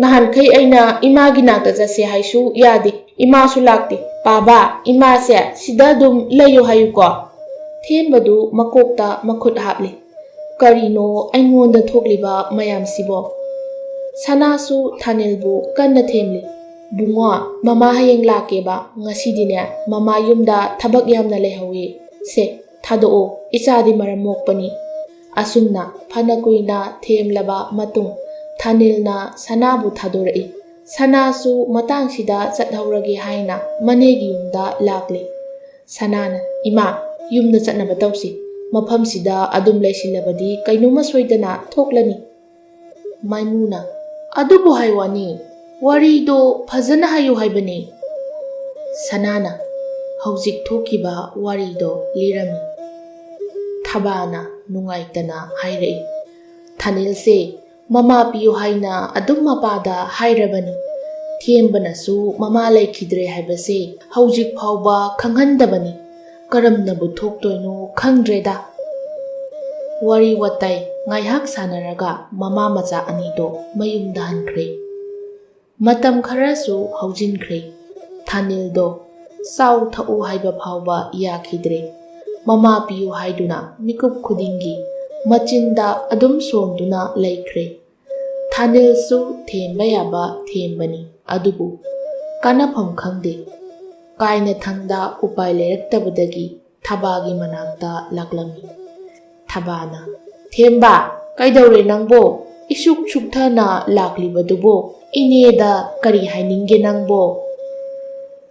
ꯅꯍꯥꯟꯈꯩ ꯑꯩꯅ ꯏꯃꯥꯒꯤ ꯅꯥꯛꯇ ꯆꯠꯁꯦ ꯍꯥꯏꯁꯨ ꯌꯥꯗꯦ, ꯏꯃꯥꯁꯨ ꯂꯥꯛꯇꯦ꯫ ꯄꯥꯕ, ꯏꯃꯥꯁꯦ ꯁꯤꯗ ꯑꯗꯨꯝ ꯂꯩꯌꯨ ꯍꯥꯏꯌꯨꯀꯣ꯫" ꯊꯦꯝꯕꯗꯨ ꯃꯀꯣꯛꯇ ꯃꯈꯨꯠ ꯍꯥꯞꯂꯤ꯫ "ꯀꯔꯤꯅꯣ ꯑꯩꯉꯣꯟꯗ ꯊꯣꯛꯂꯤꯕ ꯃꯌꯥꯝꯁꯤꯕꯣ?" ꯁꯅꯥꯁꯨ ꯊꯥꯅꯤꯜꯕꯨ ꯀꯟꯅ ꯊꯦꯝꯂꯤ꯫ "ꯕꯨꯡꯉꯣ, ꯃꯃꯥ ꯍꯌꯦꯡ ꯂꯥꯛꯀꯦꯕ꯫ ꯉꯁꯤꯗꯤꯅꯦ, ꯃꯃꯥ ꯌꯨꯝꯗ ꯊꯕꯛ ꯌꯥꯝꯅ ꯂꯩꯍꯧꯋꯤ꯫ ꯁꯦ, ꯊꯥꯗꯣꯛꯑꯣ, ꯏꯆꯥꯗꯤ ꯃꯔꯝ ꯃꯣꯛꯄꯅꯤ꯫" ꯑꯁꯨꯝꯅ ꯐꯅ ꯀꯨꯏꯅ ꯊꯦꯝꯂꯕ ꯃꯇꯨꯡ, ꯊꯥꯅꯤꯜꯅ ꯁꯅꯥꯕꯨ ꯊꯥꯗꯣꯔꯛꯏ꯫ ꯁꯅꯥꯁꯨ ꯃꯇꯥꯡꯁꯤꯗ ꯆꯠꯍꯧꯔꯒꯦ ꯍꯥꯏꯅ ꯃꯅꯦꯒꯤ ꯌꯨꯝꯗ ꯂꯥꯛꯂꯤ꯫ ꯁꯅꯥꯅ, "ꯏꯃꯥ, ꯌꯨꯝꯗ ꯆꯠꯅꯕ ꯇꯧꯁꯤ꯫ ꯃꯐꯝꯁꯤꯗ ꯑꯗꯨꯝ ꯂꯩꯁꯤꯜꯂꯕꯗꯤ ꯀꯩꯅꯣꯝꯃ ꯁꯣꯏꯗꯅ ꯊꯣꯛꯂꯅꯤ꯫" ꯃꯥꯏꯃꯨꯅ, "ꯑꯗꯨꯕꯨ ꯍꯥꯏ ꯋꯥꯅꯤ, ꯋꯥꯔꯤꯗꯣ ꯐꯖꯅ ꯍꯥꯏꯌꯨ ꯍꯥꯏꯕꯅꯤ꯫" ꯁꯅꯥꯅ ꯍꯧꯖꯤꯛ ꯊꯣꯛꯈꯤꯕ ꯋꯥꯔꯤꯗꯣ ꯂꯤꯔꯝꯃꯤ꯫ ꯊꯕꯥꯅ ꯅꯨꯡꯉꯥꯏꯇꯅ ꯍꯥꯏꯔꯛꯏ, ꯊꯥꯅꯤꯜꯁꯦ ꯃꯃꯥ ꯄꯤꯌꯨ ꯍꯥꯏꯅ ꯑꯗꯨꯝ ꯃꯄꯥꯗ ꯍꯥꯏꯔꯕꯅꯤ꯫ ꯊꯦꯝꯕꯅꯁꯨ ꯃꯃꯥ ꯂꯩꯈꯤꯗ꯭ꯔꯦ ꯍꯥꯏꯕꯁꯦ ꯍꯧꯖꯤꯛ ꯐꯥꯎꯕ ꯈꯪꯍꯟꯗꯕꯅꯤ꯫ ꯀꯔꯝꯅꯕꯨ ꯊꯣꯛꯇꯣꯏꯅꯣ ꯈꯪꯗ꯭ꯔꯦꯗ꯫ ꯋꯥꯔꯤ ꯋꯥꯇꯥꯏ ꯉꯥꯏꯍꯥꯛ ꯁꯥꯟꯅꯔꯒ ꯃꯃꯥ ꯃꯆꯥ ꯑꯅꯤꯗꯣ ꯃꯌꯨꯝꯗ ꯍꯟꯈ꯭ꯔꯦ꯫ ꯃꯇꯝ ꯈꯔꯁꯨ ꯍꯧꯖꯤꯟꯈ꯭ꯔꯦ꯫ ꯊꯥꯅꯤꯜꯗꯣ ꯆꯥꯎ ꯊꯛꯎ ꯍꯥꯏꯕ ꯐꯥꯎꯕ ꯌꯥꯈꯤꯗ꯭ꯔꯦ꯫ ꯃꯃꯥ ꯄꯤꯌꯨ ꯍꯥꯏꯗꯨꯅ ꯃꯤꯀꯨꯞ ꯈꯨꯗꯤꯡꯒꯤ ꯃꯆꯤꯟꯗ ꯑꯗꯨꯝ ꯁꯣꯟꯗꯨꯅ ꯂꯩꯈ꯭ꯔꯦ꯫ ꯊꯥꯅꯤꯜꯁꯨ ꯊꯦꯝꯕ ꯌꯥꯕ ꯊꯦꯝꯕꯅꯤ, ꯑꯗꯨꯕꯨ ꯀꯥꯟꯅꯐꯝ ꯈꯪꯗꯦ꯫ ꯀꯥꯏꯅꯊꯪꯗ ꯎꯄꯥꯏ ꯂꯩꯔꯛꯇꯕꯗꯒꯤ ꯊꯕꯥꯒꯤ ꯃꯅꯥꯛꯇ ꯂꯥꯛꯂꯝꯃꯤ꯫ ꯊꯕꯥꯅ, "ꯊꯦꯝꯕ, ꯀꯩꯗꯧꯔꯦ ꯅꯪꯕꯣ? ꯏꯁꯨꯛ ꯁꯨꯛꯊꯅ ꯂꯥꯛꯂꯤꯕꯗꯨꯕꯨ? ꯏꯅꯦꯗ ꯀꯔꯤ ꯍꯥꯏꯅꯤꯡꯒꯦ ꯅꯪꯕꯣ?"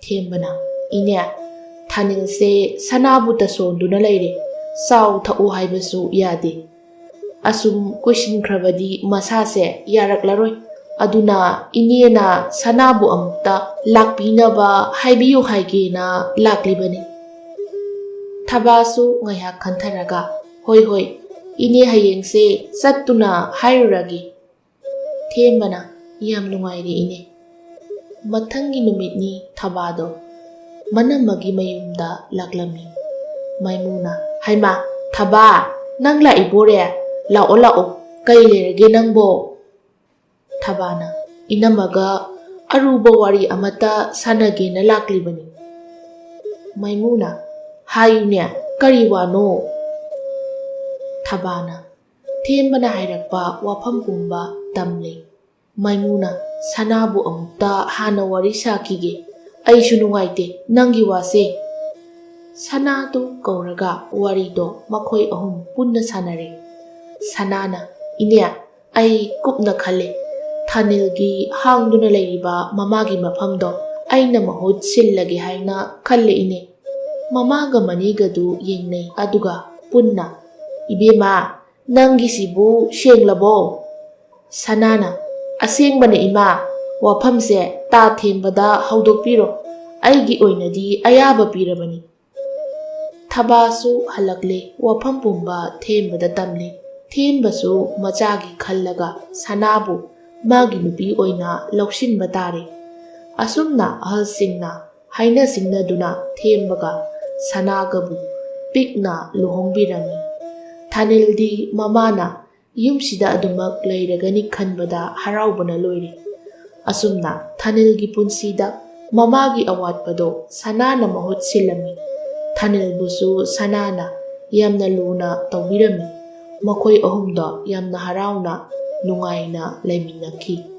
ꯊꯦꯝꯕꯅ, "ꯏꯅꯦ, ꯊꯥꯅꯤꯜꯁꯦ ꯁꯅꯥꯕꯨ ꯇꯁꯣꯟꯗꯨꯅ ꯂꯩꯔꯦ꯫ ꯆꯥꯎ ꯊꯛꯎ ꯍꯥꯏꯕꯁꯨ ꯌꯥꯗꯦ꯫ ꯑꯁꯨꯝ ꯀꯨꯏꯁꯤꯟꯈ꯭ꯔꯕꯗꯤ ꯃꯁꯥꯁꯦ ꯌꯥꯔꯛꯂꯔꯣꯏ꯫ ꯑꯗꯨꯅ ꯏꯅꯦꯅ ꯁꯅꯥꯕꯨ ꯑꯃꯨꯛꯇ ꯂꯥꯛꯄꯤꯅꯕ ꯍꯥꯏꯕꯤꯌꯨ ꯍꯥꯏꯒꯦꯅ ꯂꯥꯛꯂꯤꯕꯅꯤ꯫" ꯊꯕꯥꯁꯨ ꯉꯥꯏꯍꯥꯛ ꯈꯟꯊꯔꯒ, "ꯍꯣꯏ, ꯍꯣꯏ, ꯏꯅꯦ ꯍꯌꯦꯡꯁꯦ ꯆꯠꯇꯨꯅ ꯍꯥꯏꯔꯨꯔꯒꯦ꯫" ꯊꯦꯝꯕꯅ, "ꯌꯥꯝ ꯅꯨꯡꯉꯥꯏꯔꯦ ꯏꯅꯦ꯫" ꯃꯊꯪꯒꯤ ꯅꯨꯃꯤꯠꯅꯤ ꯊꯕꯥꯗꯣ ꯃꯅꯝꯃꯒꯤ ꯃꯌꯨꯝꯗ ꯂꯥꯛꯂꯝꯃꯤ꯫ ꯃꯥꯏꯃꯨꯅ, "ꯍꯩꯃꯥ, ꯊꯕꯥ, ꯅꯪ ꯂꯥꯛꯏꯕꯣꯔꯦ? ꯂꯥꯛꯑꯣ, ꯂꯥꯛꯑꯣ, ꯀꯩ ꯂꯩꯔꯒꯦ ꯅꯪꯕꯣ?" ꯊꯕꯥꯅ, "ꯏꯅꯝꯃꯒ ꯑꯔꯨꯕ ꯋꯥꯔꯤ ꯑꯃꯠꯇ ꯁꯥꯟꯅꯒꯦꯅ ꯂꯥꯛꯂꯤꯕꯅꯤ꯫" ꯃꯥꯏꯃꯨꯅ, "ꯍꯥꯏꯌꯨꯅꯦ, ꯀꯔꯤ ꯋꯥꯅꯣ?" ꯊꯕꯥꯅ ꯊꯦꯝꯕꯅ ꯍꯥꯏꯔꯛꯄ ꯋꯥꯐꯝ ꯄꯨꯝꯕ ꯇꯝꯂꯦ꯫ ꯃꯥꯏꯃꯨꯅ, "ꯁꯅꯥꯕꯨ ꯑꯃꯨꯛꯇ ꯍꯥꯟꯅ ꯋꯥꯔꯤ ꯁꯥꯈꯤꯒꯦ꯫ ꯑꯩꯁꯨ ꯅꯨꯡꯉꯥꯏꯇꯦ ꯅꯪꯒꯤ ꯋꯥꯁꯦ꯫" ꯁꯅꯥꯗꯨ ꯀꯧꯔꯒ ꯋꯥꯔꯤꯗꯣ ꯃꯈꯣꯏ ꯑꯍꯨꯝ ꯄꯨꯟꯅ ꯁꯥꯟꯅꯔꯦ꯫ ꯁꯅꯥꯅ, "ꯏꯅꯦ, ꯑꯩ ꯀꯨꯞꯅ ꯈꯜꯂꯦ꯫ ꯊꯥꯅꯤꯜꯒꯤ ꯍꯥꯡꯗꯨꯅ ꯂꯩꯔꯤꯕ ꯃꯃꯥꯒꯤ ꯃꯐꯝꯗꯣ ꯑꯩꯅ ꯃꯍꯨꯠ ꯁꯤꯜꯂꯒꯦ ꯍꯥꯏꯅ ꯈꯜꯂꯦ ꯏꯅꯦ꯫ ꯃꯃꯥꯒ ꯃꯅꯦꯒꯗꯨ ꯌꯦꯡꯅꯩ, ꯑꯗꯨꯒ ꯄꯨꯟꯅ, ꯏꯕꯦꯝꯃ, ꯅꯪꯒꯤꯁꯤꯕꯨ ꯁꯦꯡꯂꯕꯣ?" ꯁꯅꯥꯅ, "ꯑꯁꯦꯡꯕꯅꯦ ꯏꯃꯥ, ꯋꯥꯐꯝꯁꯦ ꯇꯥ ꯊꯦꯝꯕꯗ ꯍꯧꯗꯣꯛꯄꯤꯔꯣ꯫ ꯑꯩꯒꯤ ꯑꯣꯏꯅꯗꯤ ꯑꯌꯥꯕ ꯄꯤꯔꯕꯅꯤ꯫" ꯊꯕꯥꯁꯨ ꯍꯜꯂꯛꯂꯦ, ꯋꯥꯐꯝ ꯄꯨꯝꯕ ꯊꯦꯝꯕꯗ ꯇꯝꯂꯦ꯫ ꯊꯦꯝꯕꯁꯨ ꯃꯆꯥꯒꯤ ꯈꯜꯂꯒ ꯁꯅꯥꯕꯨ ꯃꯥꯒꯤ ꯅꯨꯄꯤ ꯑꯣꯏꯅ ꯂꯧꯁꯤꯟꯕ ꯇꯥꯔꯦ꯫ ꯑꯁꯨꯝꯅ ꯑꯍꯜꯁꯤꯡꯅ ꯍꯥꯏꯅ ꯁꯤꯡꯅꯗꯨꯅ ꯊꯦꯝꯕꯒ ꯁꯅꯥꯒꯕꯨ ꯄꯤꯛꯅ ꯂꯨꯍꯣꯡꯕꯤꯔꯝꯃꯤ꯫ ꯊꯥꯅꯤꯜꯗꯤ ꯃꯃꯥꯅ ꯌꯨꯝꯁꯤꯗ ꯑꯗꯨꯃꯛ ꯂꯩꯔꯒꯅꯤ ꯈꯟꯕꯗ ꯍꯔꯥꯎꯕꯅ ꯂꯣꯏꯔꯤ꯫ ꯑꯁꯨꯝꯅ ꯊꯥꯅꯤꯜꯒꯤ ꯄꯨꯟꯁꯤꯗ ꯃꯃꯥꯒꯤ ꯑꯋꯥꯠꯄꯗꯣ ꯁꯅꯥꯅ ꯃꯍꯨꯠ ꯁꯤꯜꯂꯝꯃꯤ꯫ ꯊꯥꯅꯤꯜꯕꯨꯁꯨ ꯁꯅꯥꯅ ꯌꯥꯝꯅ ꯂꯨꯅ ꯇꯧꯕꯤꯔꯝꯃꯤ꯫ ꯃꯈꯣꯏ ꯑꯍꯨꯝꯗꯣ ꯌꯥꯝꯅ ꯍꯔꯥꯎꯅ ꯅꯨꯡꯉꯥꯏꯅ ꯂꯩꯃꯤꯟꯅꯈꯤ꯫